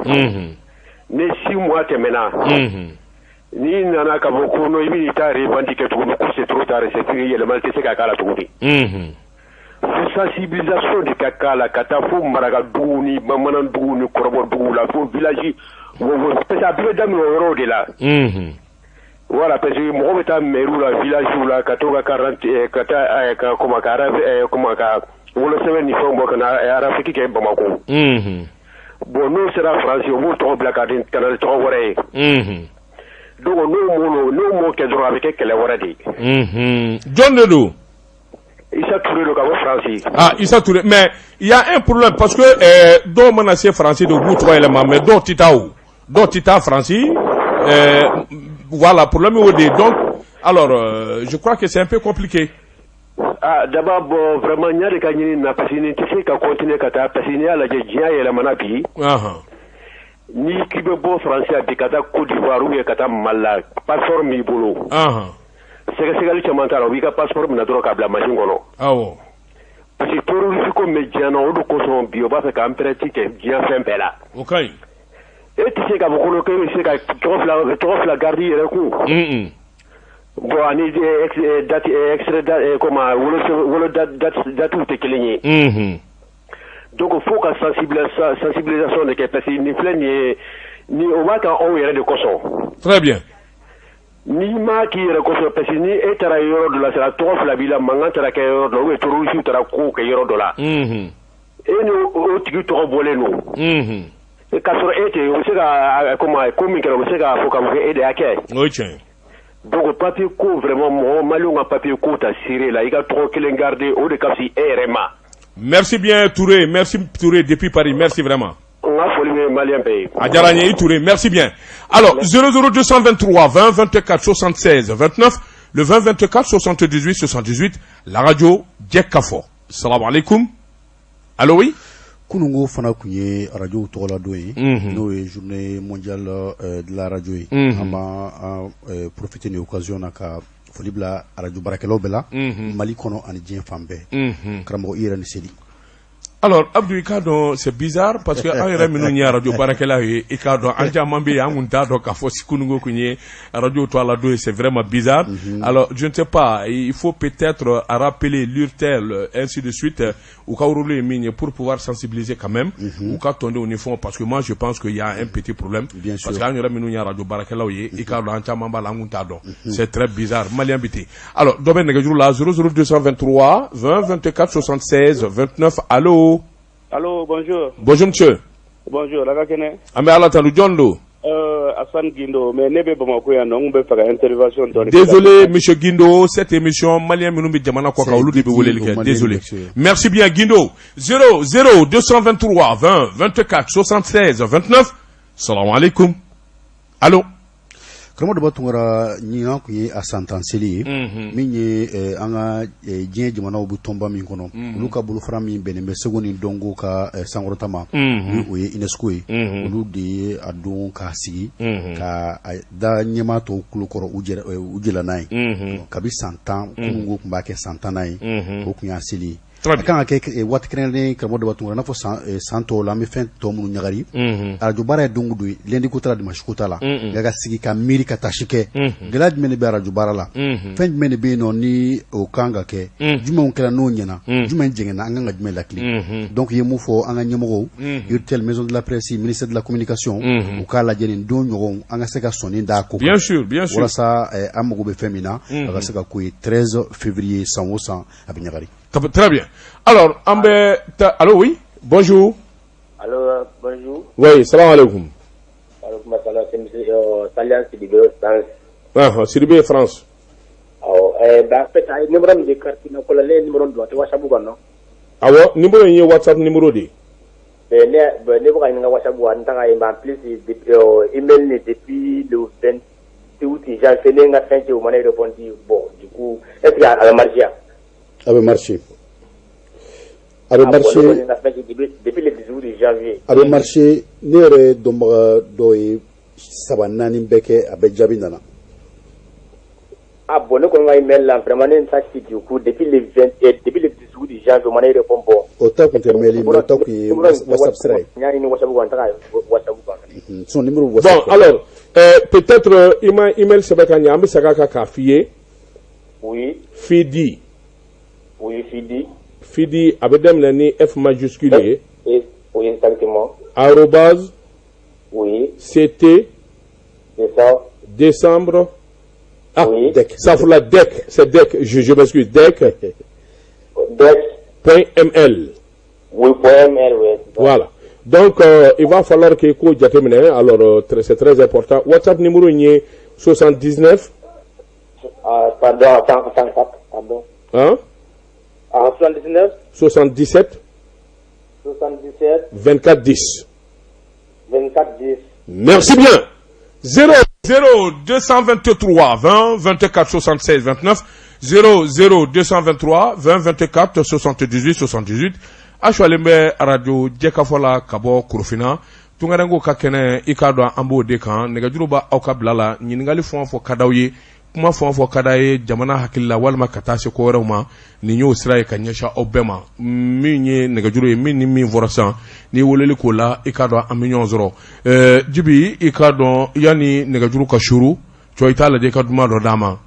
ni 6 mois tɛmɛna, n'i nana k'a fɔ ko non, i bɛn'i ta revendiquer tuguni, ko c'est trop tard, c'est fini, yɛlɛmali tɛ se ka k'a la tuguni. Fo sensibilisation de ka k'a la, ka taa fo marakaduguw ni bamananduguw ni kɔrɔbɔduguw la, fo village, parce que a bɛɛ bɛ daminɛ o yɔrɔw de la. Voilà, parce que mɔgɔ bɛ taa mairie la, village la, ka to ka carte, ka taa ka comment ka comment ka wolosɛbɛn ni fɛnw bɔ ka na RAFEC kɛ Bamakɔ. Bon, n'o sera France, u b'o tɔgɔ bila ka di ka na ni tɔgɔ wɛrɛ ye. Donc n'o m'o kɛ dɔrɔn, a bɛ kɛ kɛlɛ wɛrɛ de ye. Jɔn de don? Issa Touré don ka bɔ France. Ah, Issa Touré, mais il y a un problème parce que dɔw mana se France de, u b'u tɔgɔ yɛlɛma, mais dɔw tɛ taa o. Dɔw tɛ taa France. Voilà, problème y'o de ye. Donc, alors, je crois que c'est un peu compliqué. Ah, d'abord, bon, vraiment, ɲa de ka ɲini na, parce que nin tɛ se ka continuer ka taa, parce que n'i y'a lajɛ, diɲɛ yɛlɛmana bi. N'i k'i bɛ bɔ France bi ka taa Côte d'Ivoire ou bien ka taa Mali la, passeport b'i bolo. Sɛgɛsɛgɛli caman t'a la, u b'i ka passeport minɛ dɔrɔn k'a bila machine kɔnɔ. Parce que terrorisme ko min bɛ diɲɛ na, o de kosɔn bi o b'a fɛ ka empreinte kɛ diɲɛ fɛn bɛɛ la. O ka ɲi. E tɛ se k'a fɔ ko e bɛ se ka tɔgɔ fila garder i yɛrɛ kun. Bon, ani date extrait comment wolo date tɛ kelen ye. Donc fo ka sensibilisation de kɛ, parce que nin filɛ nin ye, ni o b'a kan anw yɛrɛ de kosɔn. Très bien. N'i ma k'i yɛrɛ kosɔn, parce que ni e taara yɔrɔ dɔ la, sira tɔgɔ fila b'i la, mankan taara kɛ yɔrɔ dɔ la, ou bien terroriste taara ko kɛ yɔrɔ dɔ la. E ni o tigi tɔgɔ bɔlen don. K'a sɔrɔ e tɛ, o bɛ se ka comment ko min kɛra, o bɛ se k'a fɔ k'a fɔ e de y'a kɛ. O ye tiɲɛ ye. Donc papier ko vraiment mɔgɔ maliyɛnw ka papier ko ta sérieux la, i ka tɔgɔ kelen garder, o de ka fisa e yɛrɛ ma. Merci bien Touré, merci Touré depuis Paris, merci vraiment. N ka foli bɛ maliyɛn bɛɛ ye. A diyara n ye i Touré, merci bien. Alors 00223 20 24 76 29, le 20 24 78 78, la radio Jɛkafɔ. Salam alaikum. Allo, oui. Kununko fana tun ye arajow tɔgɔla don ye, n'o ye journée mondiale de la radio ye. An b'an profiter ni occasion na ka foli bila arajo baarakɛlaw bɛɛ la, Mali kɔnɔ ani diɲɛ fan bɛɛ. Karamɔgɔ, i yɛrɛ ni seli. Alors Abdou, i k'a dɔn, c'est bizarre parce que an yɛrɛ minnu ye arajo baarakɛlaw ye, i k'a dɔn, an caman bɛ yen, an kun t'a dɔn k'a fɔ kununko kun ye arajo tɔgɔ la don ye. C'est vraiment bizarre. Alors je ne sais pas, il faut peut-être rappeler l'URTEL, ainsi de suite, u ka rôle ye min ye pour pouvoir sensibiliser quand même u ka tɔndenw ni fɛnw, parce que moi je pense qu'il y a un petit problème. Bien sûr. Parce que an yɛrɛ minnu ye arajo baarakɛlaw ye, i k'a dɔn, an caman b'a la, an kun t'a dɔn. C'est très bizarre, maliyɛn bɛ ten. Alors dɔ bɛ nɛgɛjuru la, 00223 20 24 76 29. Allo. Allô, bonjour. Bonjour monsieur. Bonjour, a ka kɛnɛ? An bɛ Ala tanu, jɔn don? Assane Guindo, mais ne bɛ Bamako yan nɔ, n kun bɛ fɛ ka intervention dɔɔni kɛ. Désolé monsieur Guindo, cette émission, maliyɛn minnu bɛ jamana kɔ kan, olu de bɛ weleli kɛ. Désolé. Merci bien Guindo. 0 0 223 20 24 76 29. Salam alaikum. Allô. Karamɔgɔ Daba Tunkara, ɲinan tun ye a san 10 seli ye, min ye an ka diɲɛ jamanaw bɛ tɔnba min kɔnɔ, olu ka bolofara min bɛnnen bɛ seko ni dɔnko ka sankɔrɔta ma, ni o ye UNESCO ye, olu de ye a don k'a sigi ka da ɲɛmaa tɔw tulo kɔrɔ, u jɛla n'a ye kabi san 10. Kununko tun b'a kɛ san 10nan ye, o tun y'a seli ye. A kan ka kɛ waati kɛrɛnkɛrɛnnen, karamɔgɔ Daba Tunkara, i n'a fɔ san tɔw la, an bɛ fɛn tɔ minnu ɲagari. Arajo baara ye don o don ye, lundi ko t'a la, dimanche ko t'a la, nka ka sigi ka miiri ka tasi kɛ, gɛlɛya jumɛn de bɛ arajo baara la, fɛn jumɛn de bɛ yen nɔ ni o kan ka kɛ, jumɛnw kɛra n'o ɲɛna, jumɛn jɛngɛnna, an kan ka jumɛn lakile. Donc i ye mun fɔ an ka ɲɛmɔgɔw, URTEL, maison de la presse, ministère de la communication, u k'a lajɛ nin don ɲɔgɔn, an ka se ka sɔnni d'a ko kan. Bien sûr, bien sûr. Walasa an mago bɛ fɛn min na, a ka se ka ko ye 13 février, san o san a bɛ ɲagari. Très bien. Alors, an bɛ ta. Allô, oui. Bonjour. Allô, bonjour. Oui, salam alaikum. Alaikum salam, c'est monsieur Salian Sidibé, France. Ah, Sidibé, France. Awɔ, ben en fait, a ye numéro min di carte na ko la, ne ye numéro don, a tɛ WhatsApp kan nɔ? Awɔ, numéro in ye WhatsApp numéro de ye. Ben ne bɛ ka ɲininka WhatsApp kan, n ta ka ye, mais en plus depuis email ni depuis le 28 janvier ne ye n ka fɛn ci, o ma ne répondu. Bon, du coup, est-ce que a bɛ marcher? A bɛ marcher, a bɛ marcher. Ah bon, ne kɔni ye n ka fɛn ci depuis le 18 janvier. A bɛ marcher. Ne yɛrɛ dɔnbaga dɔ ye saba naani bɛɛ kɛ, a bɛɛ jaabi nana. Ah bon, ne kɔni ka email la, vraiment ne ye n ta ci du coup depuis le 20 depuis le 18 janvier, o ma ne répond. Bon. O ta kun tɛ mail, mais o ta kun ye WhatsApp sira ye. N y'a ɲini WhatsApp kan, n ta ka WhatsApp kan. Son numéro WhatsApp. Bon, alors, peut-être i ma email sɛbɛn ka ɲɛ, an bɛ segin a kan k'a f'i ye. Oui. Fidi. Oui, Fidi. Fidi, a bɛ daminɛ ni F majuscule ye. Oui, exactement. Arobase. Oui. CT. C'est ça. Décembre. Ah, oui. DEC. Ça la DEC, c'est DEC, je m'excuse, DEC. DEC. Point ML. Oui, point ML, oui. Voilà. Donc, il va falloir que ko jateminɛ. Alors, c'est très important. WhatsApp numéro in ye 79. Ah, pardon, attends, attends, pardon. Hein? Ah, 79. 77. 77. 24 10. 24 10. Merci bien. 0 0 223 20 24 76 29, 0 0 223 20 24 78 78. A sualen bɛ arajo Jɛkafɔ la ka bɔ Korofina, Tungarenko ka kɛnɛ, i k'a dɔn, an b'o de kan. Nɛgɛjuru b'a aw ka bila la, ɲininkali fɛn o fɛn ka d'aw ye, kuma fɛn o fɛn ka d'a ye jamana hakili la walima ka taa se ko wɛrɛw ma, nin y'o sira ye ka ɲɛsin aw bɛɛ ma. Min ye nɛgɛjuru ye, min ni min fɔra sisan, n'i weleli k'o la, i k'a dɔn, an bɛ ɲɔgɔn sɔrɔ. Jibi, i k'a dɔn, yanni nɛgɛjuru ka suru cɔ, i t'a lajɛ i ka duman dɔ d'a ma.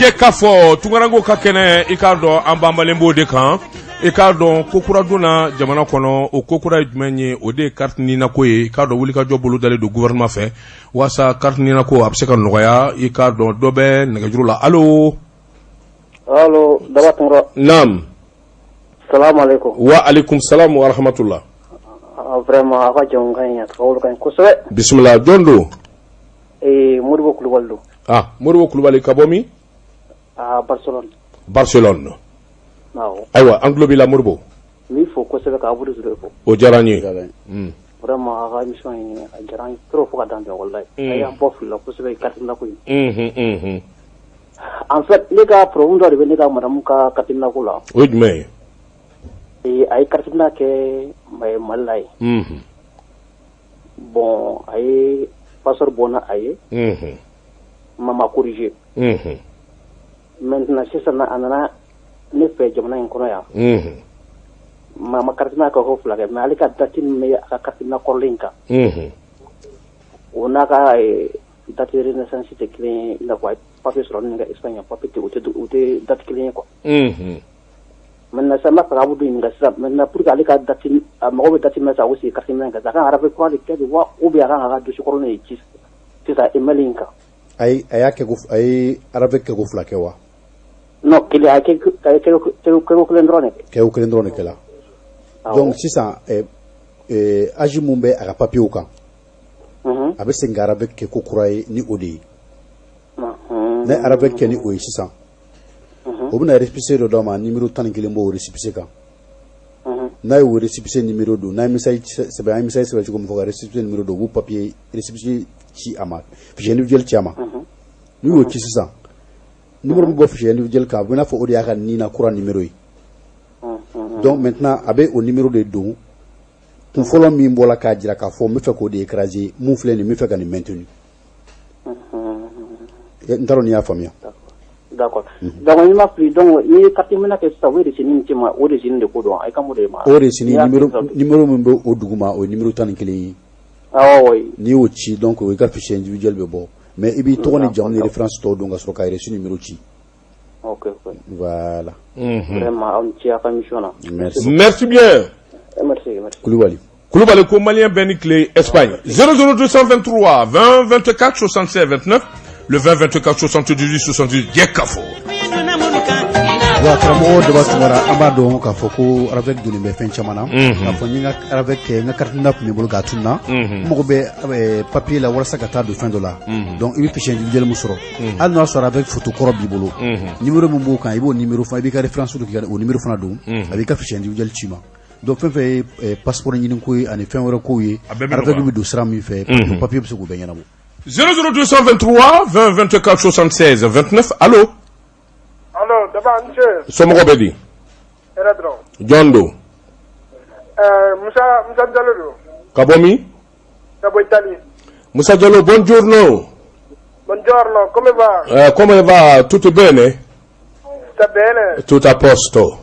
Jɛ k'a fɔ tunkarankew ka kɛnɛ, i k'a dɔn an banbalen b'o de kan. I k'a dɔn ko kura donna jamana kɔnɔ. O ko kura ye jumɛn ye? O de ye carte NINA ko ye. I k'a dɔn wulikajɔ bolo dalen don gouvernement fɛ walasa carte NINA ko a bɛ se ka nɔgɔya. I k'a dɔn dɔ bɛ nɛgɛjuru la. Allo? Allo, Daba Tunkara. Naam. Salamu aleykum. Wa aleykum salam wa rahmatullah. Vraiment, aw ka jamukan in a tagabolo ka ɲi kosɛbɛ. Bisimila, jɔn don? Ee, Modibo Kulubali don. Ah, Modibo Kulubali, ka bɔ min? Ah, Barcelone. Barcelone. Awɔ. Ayiwa, an tulo b'i la, Modibo. N b'i fo kosɛbɛ ka Abudu Ture fo. O diyara n ye. Vraiment, aw ka émission in a diyara n ye trop fo ka dan tɛmɛ, walayi. A y'an bɔ fili la kosɛbɛ carte NINA ko in. En fait, ne ka problème dɔ de bɛ ne ka madame ka carte NINA ko la. O ye jumɛn ye? Ee, a ye carte NINA kɛ Mali la yen. Bon, a ye passeport bɔ n'a a ye. Ma ma corriger. Maintenant sisan a nana ne fɛ jamana in kɔnɔ yan. Ma ma carte NINA kɛ ko fila kɛ, mais ale ka date min bɛ a ka carte NINA kɔrɔlen in kan. O n'a ka date de naissance tɛ kelen ye, i n'a fɔ a ye papier sɔrɔ min kɛ Espagne, papier tɛ o tɛ date kelen ye quoi. Maintenant sisan n b'a fɛ ka Abudu ɲininka sisan maintenant, pour que ale ka date, a mago bɛ date min na sisan, a k'o sigi carte NINA in kan, a kan ka RAVEC kura de kɛ de wa, ou bien a kan k'a ka dossier kɔrɔlen de ci sisan email in kan? A ye a y'a kɛ ko a ye RAVEC kɛ ko fila kɛ wa? Non, kelen, a ye kɛ ko kelen dɔrɔn de kɛ. Kɛ ko kelen dɔrɔn de kɛ la. Donc sisan âge mun bɛ a ka papier kan, a bɛ segin ka RAVEC kɛ ko kura ye ni o de ye. Ne RAVEC kɛ ni o ye sisan, o bɛna récépissé dɔ d'a ma, numéro 11 b'o récépissé kan. N'a ye o récépissé numéro don, n'a ye message sɛbɛn, an ye message sɛbɛn cogo min fɔ ka récépissé numéro don, u b'o papier récépissé ci a ma, fichier individuel ci a ma. N'u y'o ci sisan, numéro min bɔ fichier individuel kan, a bɛ n'a fɔ o de y'a ka NINA kura numéro ye. Donc maintenant, a bɛ o numéro de don kun fɔlɔ min bɔra k'a jira k'a fɔ n bɛ fɛ k'o de écraser, mun filɛ nin, n bɛ fɛ ka nin maintenu. N t'a dɔn n'i y'a faamuya. D'accord. Donc n'i ma fili, donc n'i ye carte NINA kɛ sisan, o bɛ reçu min ci ma, o reçu de ko don, i kan b'o de ma. O reçu numéro min bɛ o dugu ma, o ye numéro 11 ye. Awɔ, oui. N'i y'o ci, donc o i ka fichier individuel bɛ bɔ, mais i b'i tɔgɔ ni jamu ni référence tɔw don ka sɔrɔ ka reçu numéro ci. Ok. Voilà. Vraiment, aw ni ce aw ka émission na. Merci. Merci bien. Merci, merci. Kulubali. Kulubali ko malien bɛɛ ni tile Espagne. 00223 20 24 76 29, le 20 24 78 78. Jɛ ka fɔ. Wa karamɔgɔ Daba Tunkara, an b'a dɔn k'a fɔ ko RAVEC donnen bɛ fɛn caman na. K'a fɔ n ye n ka RAVEC kɛ, n ka carte NINA tun bɛ n bolo k'a tununa, n mago bɛ papier la walasa ka taa don fɛn dɔ la. Donc i bɛ fichier individuel min sɔrɔ, hali n'o y'a sɔrɔ RAVEC photo kɔrɔ b'i bolo, numéro min b'o kan, i b'o numéro fana, i b'i ka référence don k'i ka o numéro fana don, a b'i ka fichier individuel ci ma. Donc fɛn fɛn ye passeport ɲini ko ye ani fɛn wɛrɛ kow ye, RAVEC bɛ don sira min fɛ, papier bɛ se k'o bɛɛ ɲɛnabɔ. 00223 20 24 76 29. Allo? Allo, Daba, n ce. Somɔgɔw bɛ di? Hɛrɛ dɔrɔn. Jɔn don? Musa, Musa Jalo don. Ka bɔ min? Ka bɔ Italie. Musa Jalo, buongiorno. Buongiorno, come va? Come va? Tutto bene? Sta bene. Tutto a posto.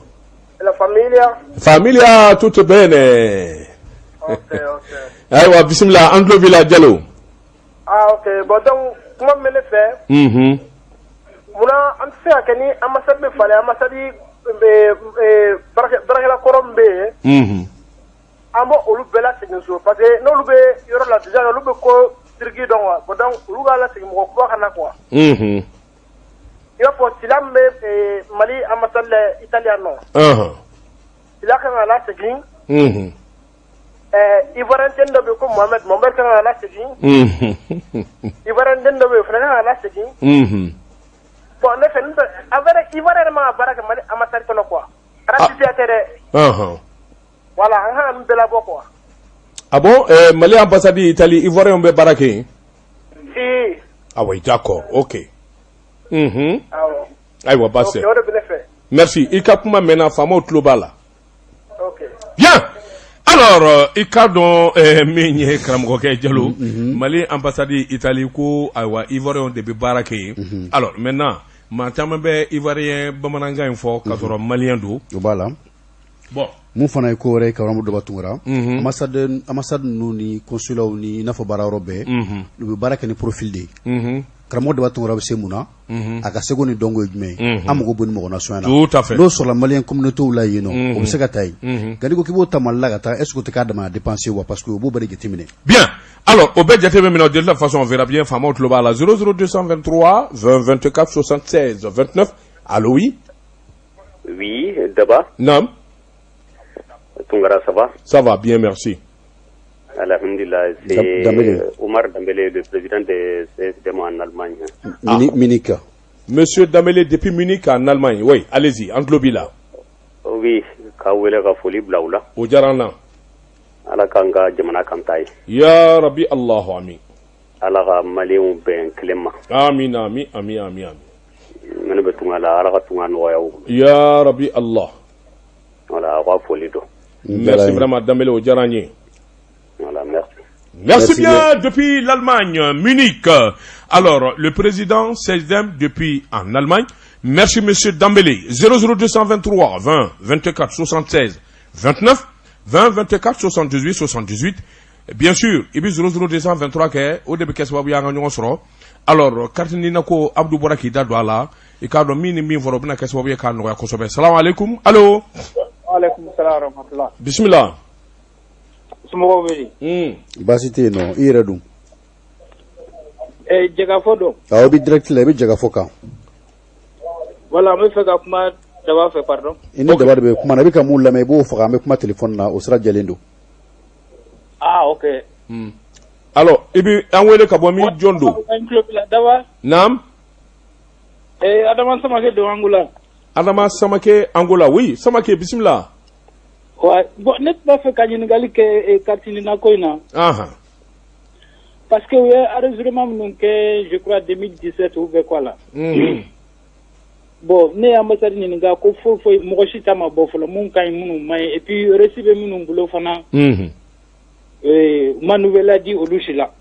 E la famiglia? Famiglia tutto bene. Ok. Ayiwa, bisimila, an tulo b'i la, Jalo. Ah, ok. Bon, donc kuma min bɛ ne fɛ. Munna an tɛ se ka kɛ ni ambassade bɛ falen, ambassade baarakɛla kɔrɔ min bɛ yen. An b'o olu bɛɛ lasegin so, parce que n'olu bɛ yɔrɔ la déjà, olu bɛ ko siriki dɔn quoi. Bon, donc olu k'a lasegin, mɔgɔ kura ka na quoi. I b'a fɔ Sila min bɛ Mali ambassade la Italie yan nɔ. Sila kan ka lasegin. Ivoirien den dɔ bɛ yen ko Mohamed, Mohamed kan ka lasegin. Ivoirien den dɔ bɛ yen, o fana kan ka lasegin. Bon, ne fɛ, ne fɛ, en vrai, Ivoirien yɛrɛ man ka baara kɛ Mali ambassade kɔnɔ quoi. Racisme tɛ dɛ. Voilà, an kan ka nin bɛɛ labɔ quoi. Ah bon, Mali ambassade Italie, Ivoirien bɛ baara kɛ yen? Si. Ah oui, d'accord, ok. Awɔ. Ayiwa, baasi Ok, tɛ. o de bɛ ne fɛ. Merci, i ka kuma mɛnna, faamaw tulo b'a la. Ok. Bien. Alors, i k'a dɔn min ye karamɔgɔkɛ Jalo, Mali ambassade Italie ko ayiwa, Ivoirien de bɛ baara kɛ yen. Alors maintenant, maa caman bɛ Ivoirien bamanankan in fɔ k'a sɔrɔ malien don. O b'a la. Bon. Mun fana ye ko wɛrɛ ye, karamɔgɔ Daba Tunkara, ambassade ninnu ni consulat ni i n'a fɔ baara yɔrɔ bɛɛ, u bɛ baara kɛ ni profil de ye. Karamɔgɔ Daba Tunkara bɛ se mun na, a ka seko ni dɔnko ye jumɛn ye, an mago bɛ nin mɔgɔ nasuguya na. Tout à fait. N'o sɔrɔla malien communauté la yen nɔ, o bɛ se ka taa yen. Nka n'i ko k'i b'o ta Mali la ka taa, est ce que o tɛ k'a dama dépense wa? Parce que u b'o bɛɛ de jateminɛ. Bien. Alors, o bɛɛ jate bɛ minɛ de toute façon, on verra bien. Faamaw tulo b'a la. 00223 20 24 76 29. Allo, oui. Oui, Daba. Naam. Tunkara, ça va? Ça va bien, merci. Alhamdulillah, c'est Dambélé. Omar Dambélé, le président de CSDM en Allemagne. Ah. Munich. Monsieur Dambélé depuis Munich en Allemagne. Oui, allez-y, an tulo b'i la. Oui, k'aw wele ka foli bila u la. O diyara an na. Ala k'an ka jamana kan ta ye. Ya Rabbi, Allahu amin. Ala ka maliyɛnw bɛn kelen ma. Amin, amin, amin, amin, amin. Minnu bɛ tunga la, Ala ka tunga nɔgɔya u bolo. Ya Rabbi, Allah. Voilà, aw ka foli don. Merci vraiment Dambélé, o diyara an ye. Voilà, merci. Merci bien depuis l'Allemagne, Munich. Alors, le président CSDM depuis en Allemagne. Merci monsieur Dambélé. 00223 20 24 76 29 20 24 78 78. Bien sûr, i bɛ 00223 kɛ, o de bɛ kɛ sababu ye an ka ɲɔgɔn sɔrɔ. Alors, carte Nina ko Abdou bɔra k'i da don a la. I k'a dɔn min ni min fɔra, o bɛna kɛ sababu ye k'a nɔgɔya kosɛbɛ. Salam alaikum. Allo. Alaikum salam wa rahmatullah. Bismillah. Somɔgɔw bɛ di? Baasi tɛ yen nɔ, i yɛrɛ dun? Jɛkafɔ don. Awɔ, i bɛ direct la, i bɛ jɛkafɔ kan. Voilà, n bɛ fɛ ka kuma Daba fɛ, pardon. I ni Daba de bɛ kuma na, i bɛ ka mun lamɛn, i b'o faga, an bɛ kuma téléphone na, o sira jɛlen don. Ah, ok. Alors, i bɛ an wele ka bɔ min, jɔn don? N tulo b'i la, Daba. Naam. Adama Samake don Angola. Adama Samake Angola, oui, Samake, bismillah. Ouais, bon, ne tun b'a fɛ ka ɲininkali kɛ carte Nina ko in na. Parce que u ye enregistrement minnu kɛ, je crois 2017 ou bien quoi là. Bon, ne ye ambassade ɲininka ko foyi foyi, mɔgɔ si ta ma bɔ fɔlɔ, mun ka ɲi, minnu ma ɲi, et puis reçu bɛ minnu bolo fana. U ma nouvelle di olu si la.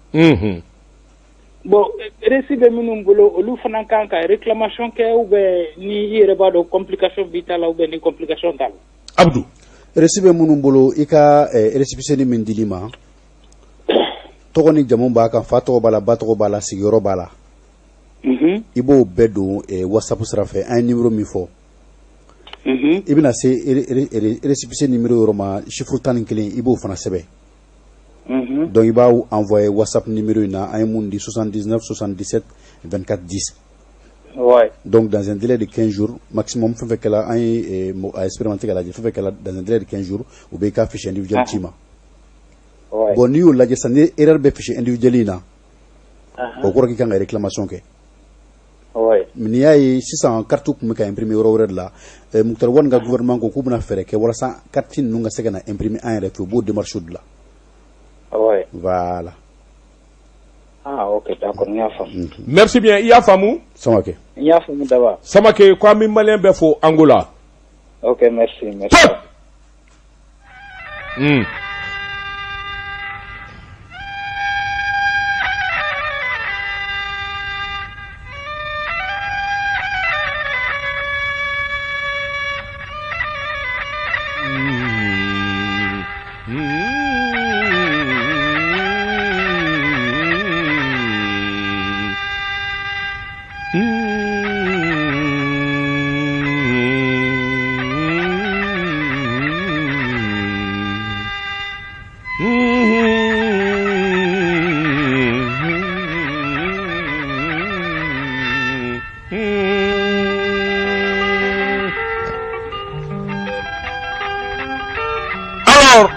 Bon, reçu bɛ minnu bolo, olu fana kan ka réclamation kɛ, ou bien ni i yɛrɛ b'a dɔn complication b'i ta la, ou bien ni complication t'a la. Abdou. Reçu bɛ minnu bolo, i ka récépissé min dil'i ma, tɔgɔ ni jamu b'a kan, fa tɔgɔ b'a la, ba tɔgɔ b'a la, sigiyɔrɔ b'a la. I b'o bɛɛ don WhatsApp sira fɛ, an ye numéro min fɔ. I bɛna se récépissé numéro yɔrɔ ma, chiffre 11, i b'o fana sɛbɛn. Donc i b'a envoyer WhatsApp numéro in na, an ye mun di, 79 77 24 10. Ouais. Donc dans un délai de 15 jours maximum, fɛn fɛn kɛla, an ye a expérimenté k'a lajɛ, fɛn fɛn kɛla dans un délai de 15 jours, u bɛ i ka fichier individuel ci ma. Ouais. Bon, n'i y'o lajɛ sisan, ni erreur bɛ fichier individuel in na, o kɔrɔ k'i kan ka réclamation kɛ. Ouais. N'i y'a ye sisan carte tun bɛ ka imprimer yɔrɔ wɛrɛ de la, Moctar Ouane ka gouvernement ko k'u bɛna fɛɛrɛ kɛ walasa carte ninnu ka se ka na imprimer an yɛrɛ fɛ, u b'o démarche dilan. Ouais. Voilà. Ah, ok, d'accord, n y'a faamu. Merci bien, i y'a faamu? Samake. N y'a faamu Daba. Samake, ko an bɛ malien bɛɛ fo Angola. Ok, merci, merci. Top.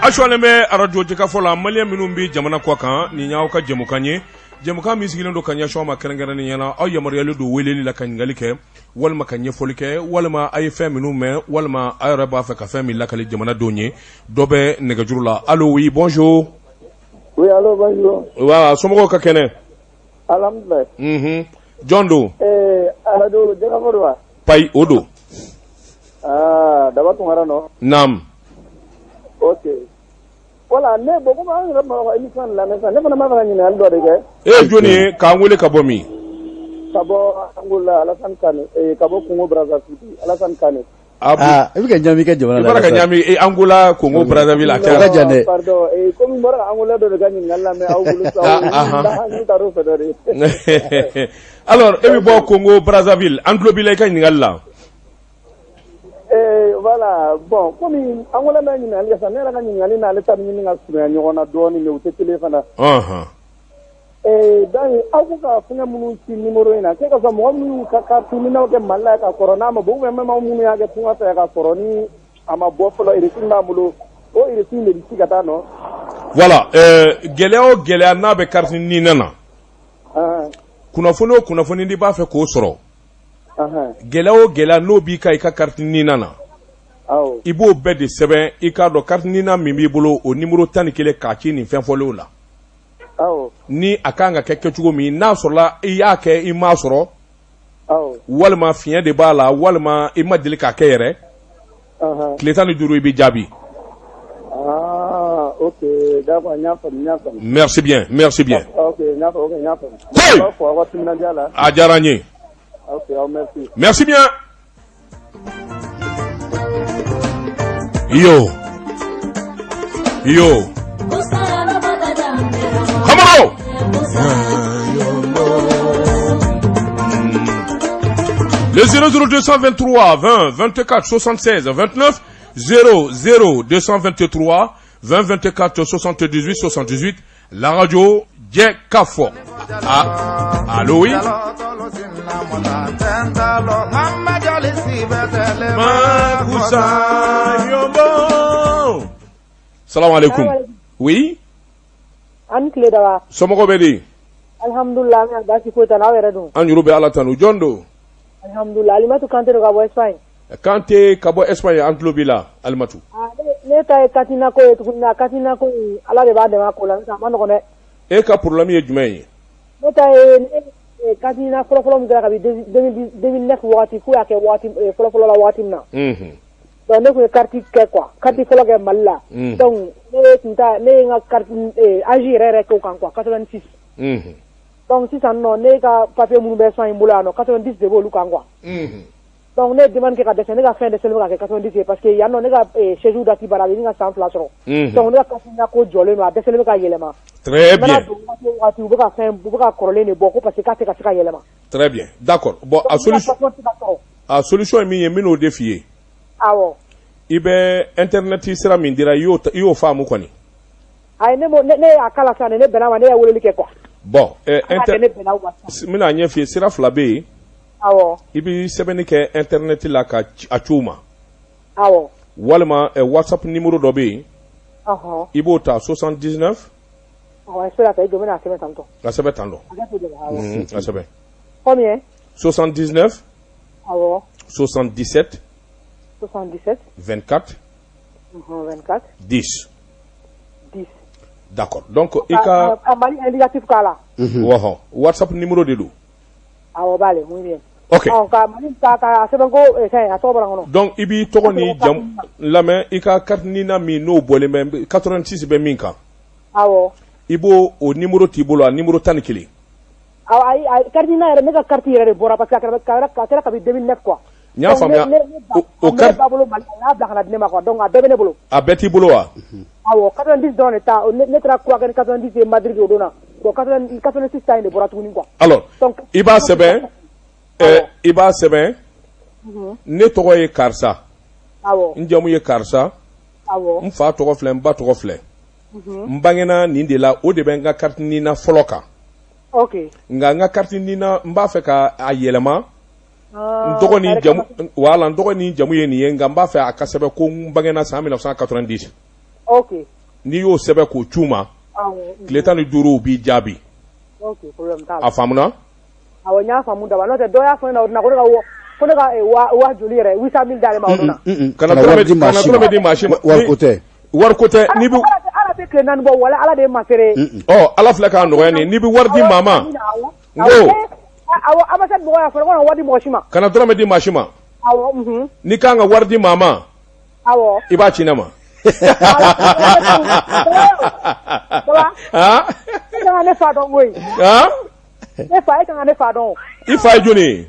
Asualen bɛ arajo Jɛkafɔ la, malien minnu bɛ jamana kɔ kan, nin y'aw ka jɛmukan ye, jɛmukan min sigilen don ka ɲɛsin aw ma kɛrɛnkɛrɛnnenya la. Aw yamaruyalen don weleli la ka ɲininkali kɛ, walima ka ɲɛfɔli kɛ, walima a ye fɛn minnu mɛn, walima aw yɛrɛ b'a fɛ ka fɛn min lakali jamanadenw ye. Dɔ bɛ nɛgɛjuru la. Allo, oui, bonjour. Oui, allo, bonjour. Voilà, somɔgɔw ka kɛnɛ? Alhamdulillah. Jɔn don? Arajo Jɛkafɔ don wa? Payi, o don. Ah, Daba Tunkara nɔ? Naam. Ok. Voilà, ne bon, comme an yɛrɛ ma émission lamɛn sisan, ne fana b'a fɛ ka ɲininkali dɔ de kɛ. E ye jɔnni ye k'an wele ka bɔ min? Ka bɔ Angola, Alassane Kane, ka bɔ Congo Brazzaville, Alassane Kane. Aa, i bɛ ka ɲami i ka jamana I bɔra ka ɲami Angola, Congo Brazzaville, a cayara. O ka jan dɛ. Pardon, komi n bɔra ka Angola dɔ de ka ɲininkali lamɛn aw bolo sisan, n taar'o fɛ dɔɔnin. Alors e bɛ bɔ Congo Brazzaville, an tulo b'i la i ka ɲininkali la. Voilà, bon komi Angola bɛ ɲininkali kɛ sisan, ne yɛrɛ ka ɲininkali n'ale ta bɛ ɲini ka surunya ɲɔgɔn na dɔɔnin mais u tɛ kelen fana. Donc aw ko ka fɛngɛ minnu ci numéro in na, k'e ka sɔrɔ mɔgɔ minnu y'u ka carte NINA kɛ Mali la ka kɔrɔ n'a ma bɔ ou bien même aw minnu y'a kɛ tunga fɛ ka kɔrɔ ni a ma bɔ fɔlɔ, reçu b'an bolo, o reçu de bɛ ci ka taa nɔ. Voilà, gɛlɛya o gɛlɛya n'a bɛ carte NINA na, kunnafoni o kunnafoni n'i b'a fɛ k'o sɔrɔ, gɛlɛya o gɛlɛya n'o b'i kan i ka carte NINA na, i b'o bɛɛ de sɛbɛn i k'a dɔn carte NINA min b'i bolo o numéro 11 k'a ci nin fɛn fɔlenw la. Ni a kan ka kɛ kɛcogo min, n'a sɔrɔla i y'a kɛ i m'a sɔrɔ, walima fiɲɛ de b'a la, walima i ma deli k'a kɛ yɛrɛ, tile 15 i bɛ jaabi. Merci bien, merci bien. A diyara n ye. Merci bien. Yo. Yo. Hamaro. Le 00223 20 24 76 29 00 223 20 24 78 78, la radio Jɛkafɔ. Ah, allo, oui. Makusa yombo. Salam alaikum. Oui. An tile daba. Somɔgɔw bɛ di? Alhamdulillah, an baasi foyi t'an na, aw yɛrɛ dun? An yɛrɛ bɛ Ala tanu. Jɔn don? Alhamdulillah, Alimatu Kante don ka bɔ Espagne. Kante ka bɔ Espagne, an tulo b'i la Alimatu. Ne ta ye carte NINA ko ye tuguni, na carte NINA ko in, Ala de b'a dɛmɛ a ko la, n'o tɛ a ma nɔgɔn dɛ. E ka problème ye jumɛn ye? Ne ta ye carte NINA fɔlɔfɔlɔ min kɛra kabi 2009 wagati, k'u y'a kɛ wagati fɔlɔfɔlɔ la wagati min na. Donc ne tun ye carte kɛ quoi, carte fɔlɔ kɛ Mali la. Donc ne tun ta, ne ye n ka carte âge yɛrɛ yɛrɛ k'o kan quoi, 86. Donc sisan nɔ, ne ka papier minnu bɛ son in bolo yan nɔ, 90 de b'olu kan quoi. Donc ne ye demande kɛ ka dɛsɛ, ne ka fɛn dɛsɛlen bɛ ka kɛ 90 ye, parce que yan nɔ ne ka séjour date bara, a bɛ ɲini ka san 2 sɔrɔ. Donc ne ka carte NINA ko jɔlen don, a dɛsɛlen bɛ ka yɛlɛma. Très bien. Waati o waati, u bɛ ka fɛn, u bɛ ka kɔrɔlen de bɔ ko parce que k'a tɛ ka se ka yɛlɛma. Très bien, d'accord. Bon, a solution ye min ye, n bɛn'o de f'i ye. Awɔ. I bɛ internet sira min dira, i y'o faamu kɔni. Ayi, ne y'a kala sisan, ne bɛnna ma, ne ye weleli kɛ quoi. Bon, n bɛna ɲɛ f'i ye, sira 2 bɛ yen. Awɔ. I bɛ sɛbɛnni kɛ internet la ka a ci u ma. Awɔ. Walima WhatsApp numéro dɔ bɛ yen. Ɔhɔn. I b'o ta 79. Awɔ, sira fɛ, i jɔ, n bɛna a sɛbɛn tantɔ. A sɛbɛn tantɔ. A sɛbɛn. Combien? 79. Awɔ. 77. 77. 24. 24. 10. 10. D'accord. Donc i ka. Mali indicatif k'a la. Wɔhɔn, WhatsApp numéro de don. Awɔ, b'ale, muy bien. Ok. Ka Mali ta ka sɛbɛn ko fɛn, a tɔgɔ bɔra n kɔnɔ. Donc i b'i tɔgɔ ni jamu lamɛn, i ka carte NINA min n'o bɔlen bɛ 86 bɛ min kan. Awɔ. I b'o o numéro t'i bolo, a numéro 11. Awɔ, ayi, carte NINA yɛrɛ, ne ka carte yɛrɛ de bɔra parce que a kɛra kabi 2009 quoi. N y'a faamuya. O carte b'a bolo Mali la, a y'a bila ka na di ne ma quoi, donc a bɛɛ bɛ ne bolo. A bɛɛ t'i bolo wa? Awɔ, 90 dɔrɔn de ta, ne taara croix kɛ ni 90 ye Madrid o don na. Bon, 86 ta in de bɔra tuguni quoi. Alors, i b'a sɛbɛn, i b'a sɛbɛn, ne tɔgɔ ye karisa. Awɔ. N jamu ye karisa. Awɔ. N fa tɔgɔ filɛ, n ba tɔgɔ filɛ. N bangena nin de la, o de bɛ n ka carte NINA fɔlɔ kan. Ok. Nka n ka carte NINA, n b'a fɛ ka a yɛlɛma. N tɔgɔ ni jamu, voilà, n tɔgɔ ni jamu ye nin ye, nka n b'a fɛ a ka sɛbɛn ko n bangena san 1990. Ok. N'i y'o sɛbɛn k'o c'u ma, tile 15 u b'i jaabi. Ok, problème t'a la. A faamuna? Awɔ, n y'a faamu d'abord. N'o tɛ dɔ y'a fɔ ne na o don na ko ne ka wa joli yɛrɛ, 800 000 d'ale ma o don na. Kana dɔrɔmɛ di maa si ma. Wariko tɛ. Wariko tɛ. N'i bɛ Ala tɛ tile 4 bɔ, wala Ala de ye masere ye. Ɔ, Ala filɛ k'a nɔgɔya nin ye, n'i bɛ wari di maa ma. N ko. Awɔ, ambassade mɔgɔw y'a fɔ ko kana wari di mɔgɔ si ma. Kana dɔrɔmɛ di maa si ma. Awɔ. N'i kan ka wari di maa ma. Awɔ. I b'a ci ne ma. E kan ka ne fa dɔn koyi. Ne fa, e kan ka ne fa dɔn. I fa ye jɔni ye?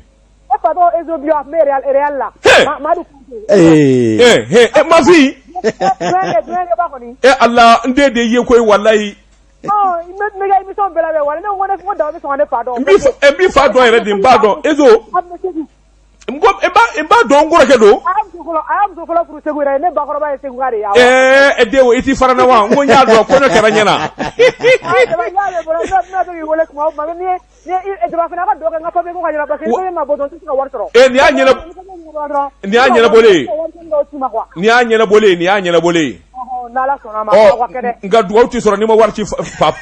Ne fa tɔgɔ Ezo Bio, a tun bɛ Real la. Madu. Ee ma fille, e Ala, n den de ye koyi, walayi. N bɛ émission bɛɛ labɛn wala ne ko Daba bɛ sɔn ka ne fa dɔn. N b'i fa dɔn yɛrɛ de, n b'a dɔn Ezo. N ko n b'a dɔn, n kɔrɔkɛ don. A y'a muso fɔlɔ furu Segu yɛrɛ, ne bakɔrɔba ye Segu ka de ye. Ɛɛ den, i t'i fara n na wa? N ko n y'a dɔn, kɔɲɔ kɛra ɲɛna. Daba k'i wele tuma o tuma, ni Daba fana ka dugawu kɛ n ka papier ko ka ɲɛna, parce que ni ma bɔ dɔrɔn n tɛ se ka wari sɔrɔ. Ee, nin y'a ɲɛnabɔ, nin y'a ɲɛnabɔlen ye. Nin y'a ɲɛnabɔlen ye, nin y'a ɲɛnabɔlen ye. N'Ala sɔnna a ma, aw ka kɛ dɛ. Nka dugawu tɛ sɔrɔ n'i ma wari ci fa.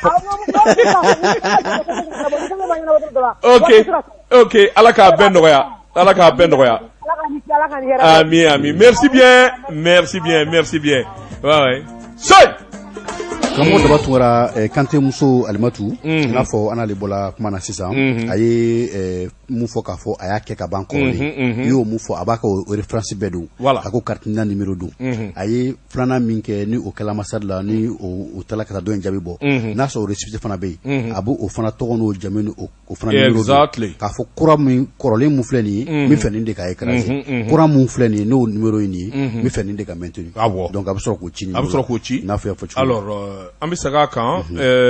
Ok, Ala k'a bɛɛ nɔgɔya. Ala k'a bɛɛ nɔgɔya. Ami ami, merci bien, merci bien, merci bien. Ouais ouais. Soy. Karamɔgɔ Daba Tunkara, Kante muso Alimatu, i n'a fɔ an n'ale bɔla kuma na sisan, a ye mun fɔ k'a fɔ a y'a kɛ ka ban kɔrɔlen, i y'o mun fɔ, a b'a ka o référence bɛɛ don, a ko carte NINA numéro don. A ye filanan min kɛ ni o kɛla ambassade la, ni o taara ka taa dɔ in jaabi bɔ, n'a sɔrɔ récépissé fana bɛ yen, a b'o fana tɔgɔ n'o jamu ni o fana numéro don, k'a fɔ kura min kɔrɔlen mun filɛ nin ye, n bɛ fɛ nin de ka écraser, kura mun filɛ nin ye n'o numéro ye nin ye, n bɛ fɛ nin de ka maintenir. Awɔ. Donc a bɛ sɔrɔ k'o ci. A bɛ sɔrɔ k'o ci. N'a fɔ i y'a fɔ cogo. Alors an bɛ segin a kan,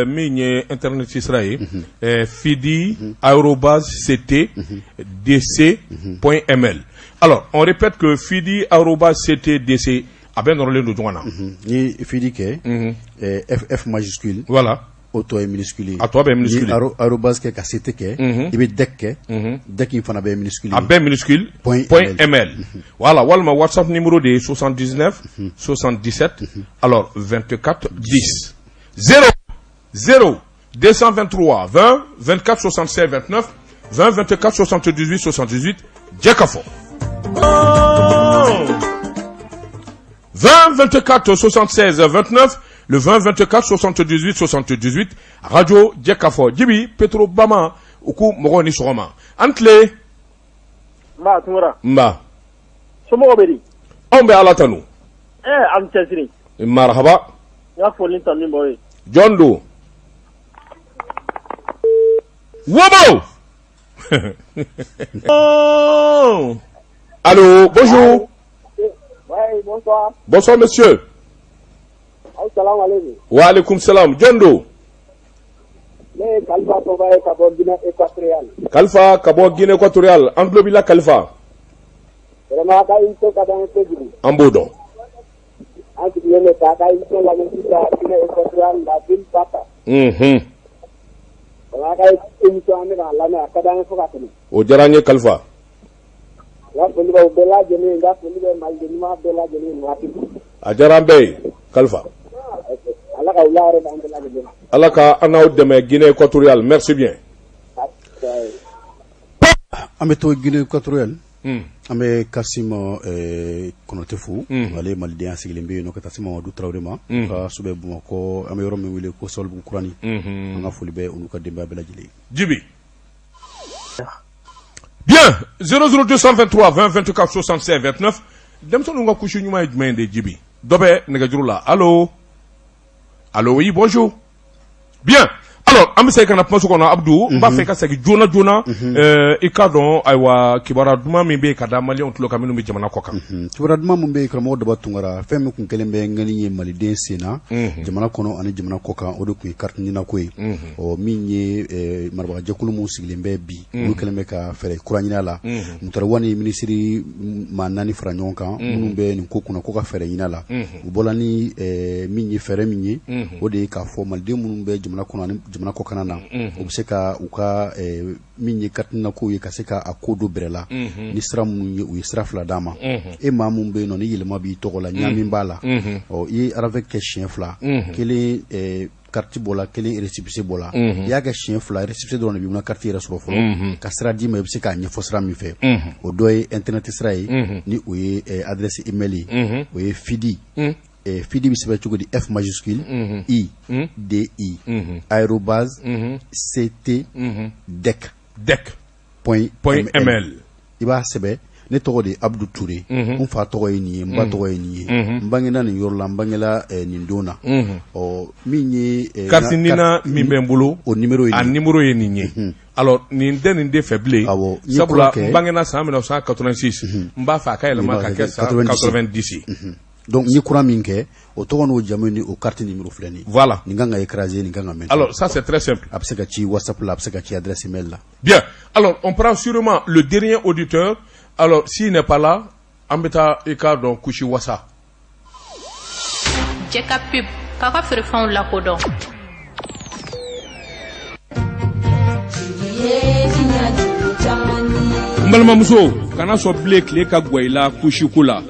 min ye internet sira ye, fidi@ctdc.ml. Alors on répète que fidi@ctdc, a bɛɛ nɔrɔlen don ɲɔgɔn na. Ni fidi kɛ, F F majuscule. Voilà. O tɔ ye minuscule ye. A tɔ bɛ minuscule. Ni arobase kɛ ka CT kɛ, i bɛ dec kɛ, dec in fana bɛ minuscule. A bɛɛ minuscule. Point ml. Voilà, walima WhatsApp numéro de ye 79 77 alors 24 10 0 0 223 20 24 76 29 20 24 78 78. Jɛ ka fɔ 20 24 76 29, le 20 24 78 78, radio Jɛ ka fɔ. Jibi Petro Bama, u ko mɔgɔw ni sɔgɔma, an tile. Nba Tunkara. Nba. Somɔgɔw bɛ di? Anw bɛ Ala tanu. Ɛɛ, an cɛsiri. Marhaba. N ka foli tanu b'aw ye. Jɔn don? Wobo. Allô, bonjour. Oui, bonsoir. Bonsoir, monsieur. Salam alaikum. Wa alaikum salam. Jɔn don? Ne ye Kalifa Tɔba ye ka bɔ Guinée équatoriale. Kalifa ka bɔ Guinée équatoriale. An tulo b'i la, Kalifa. Vraiment, a ka émission ka d'an ye kojugu. An b'o dɔn. An sigilen bɛ k'a ka émission lamɛn sisan Guinée équatoriale, la ville Bata. Vraiment, a ka émission, an bɛ k'a lamɛn, a ka d'an ye fo ka tɛmɛ. O diyara an ye, Kalifa. N ka foli b'aw bɛɛ lajɛlen ye, n ka foli bɛ maliden ɲuman bɛɛ lajɛlen ye nin waati. A diyara an bɛɛ ye, Kalifa. Ala ka wula yɛrɛ d'an bɛɛ lajɛlen ma. Ala ka an n'aw dɛmɛ Guinée équatoriale. Merci bien. An bɛ to Guinée équatoriale. An bɛ Kasim Kɔnɔtɛ fo, ale ye malidenya sigilen bɛ yen nɔ, ka taa se Mamadu Tarawele ma, ka so bɛ Bamakɔ, an bɛ yɔrɔ min wele ko Sabalibugu Kurani. An ka foli bɛ olu ka denbaya bɛɛ lajɛlen. Jibi. Bien, 00223 20 24 65 29. Denmisɛnninw ka couche ɲuman ye jumɛn ye de, Jibi? Dɔ bɛ nɛgɛjuru la. Allo? Allo, oui, bonjour. Bien. Alors, an bɛ segin ka na kumaso kɔnɔ, Abdou. N b'a fɛ i ka segin joona joona. I k'a dɔn, ayiwa, kibaruya duman min bɛ yen ka da maliyɛnw tulo kan minnu bɛ jamana kɔ kan. Kibaruya duman min bɛ yen, karamɔgɔ Daba Tunkara, fɛn min kun kɛlen bɛ ŋani ye maliden sen na, jamana kɔnɔ ani jamana kɔ kan, o de tun ye carte NINA ko ye. Ɔ, min ye marabagajɛkulu min sigilen bɛ bi, olu kɛlen bɛ ka fɛɛrɛ kura ɲini a la. Mutari Wani minisiri maa 4 fara ɲɔgɔn kan minnu bɛ nin ko kunna ko ka fɛɛrɛ ɲini a la. U bɔla ni min ye, fɛɛrɛ min ye, o de ye k'a fɔ maliden minnu bɛ jamana kɔnɔ ani jamana kɔkanna na, u bɛ se ka u ka min ye carte NINA ko ye, ka se ka a ko don bɛrɛ la ni sira minnu ye. U ye sira 2 d'a ma. E maa min bɛ yen nɔ ni yɛlɛma b'i tɔgɔ la, ɲaami b'a la, ɔ, i ye RAVEC kɛ siɲɛ 2, kelen carte bɔla, kelen récépissé bɔla, i y'a kɛ siɲɛ 2, récépissé dɔrɔn de b'i bolo, carte yɛrɛ sɔrɔ fɔlɔ, ka sira d'i ma i bɛ se k'a ɲɛfɔ sira min fɛ. O dɔ ye internet sira ye, ni o ye adresse email ye, o ye fidi. Fidi bɛ sɛbɛn cogo di? F majuscule I D I arobase C T dec dec point point ml. I b'a sɛbɛn. Ne tɔgɔ de ye Abudu Ture, n fa tɔgɔ ye nin ye, n ba tɔgɔ ye nin ye, n bangena nin yɔrɔ la, n bangela nin don na. Ɔ min ye carte NINA min bɛ n bolo, o numéro ye a numéro ye nin ye. Alors nin tɛ nin de fɛ bilen, sabula n bangena san 1986, n b'a fɛ a ka yɛlɛma ka kɛ san 90. Donc n ye kura min kɛ, o tɔgɔ n'o jamu ni o carte numéro filɛ nin ye. Voilà. Nin kan ka écraser, nin kan ka mettre. Alors ça, c'est très simple. A bɛ se ka ci WhatsApp la, a bɛ se ka ci adresse mail la. Bien. Alors on prend sûrement le dernier auditeur. Alors s'il n'est pas là, an bɛ taa i k'a dɔn kusi wasa. Jɛ ka pub k'a ka feerefɛnw lakodɔn. N balimamuso, kana sɔn bilen tile ka gwan i la kusiko la.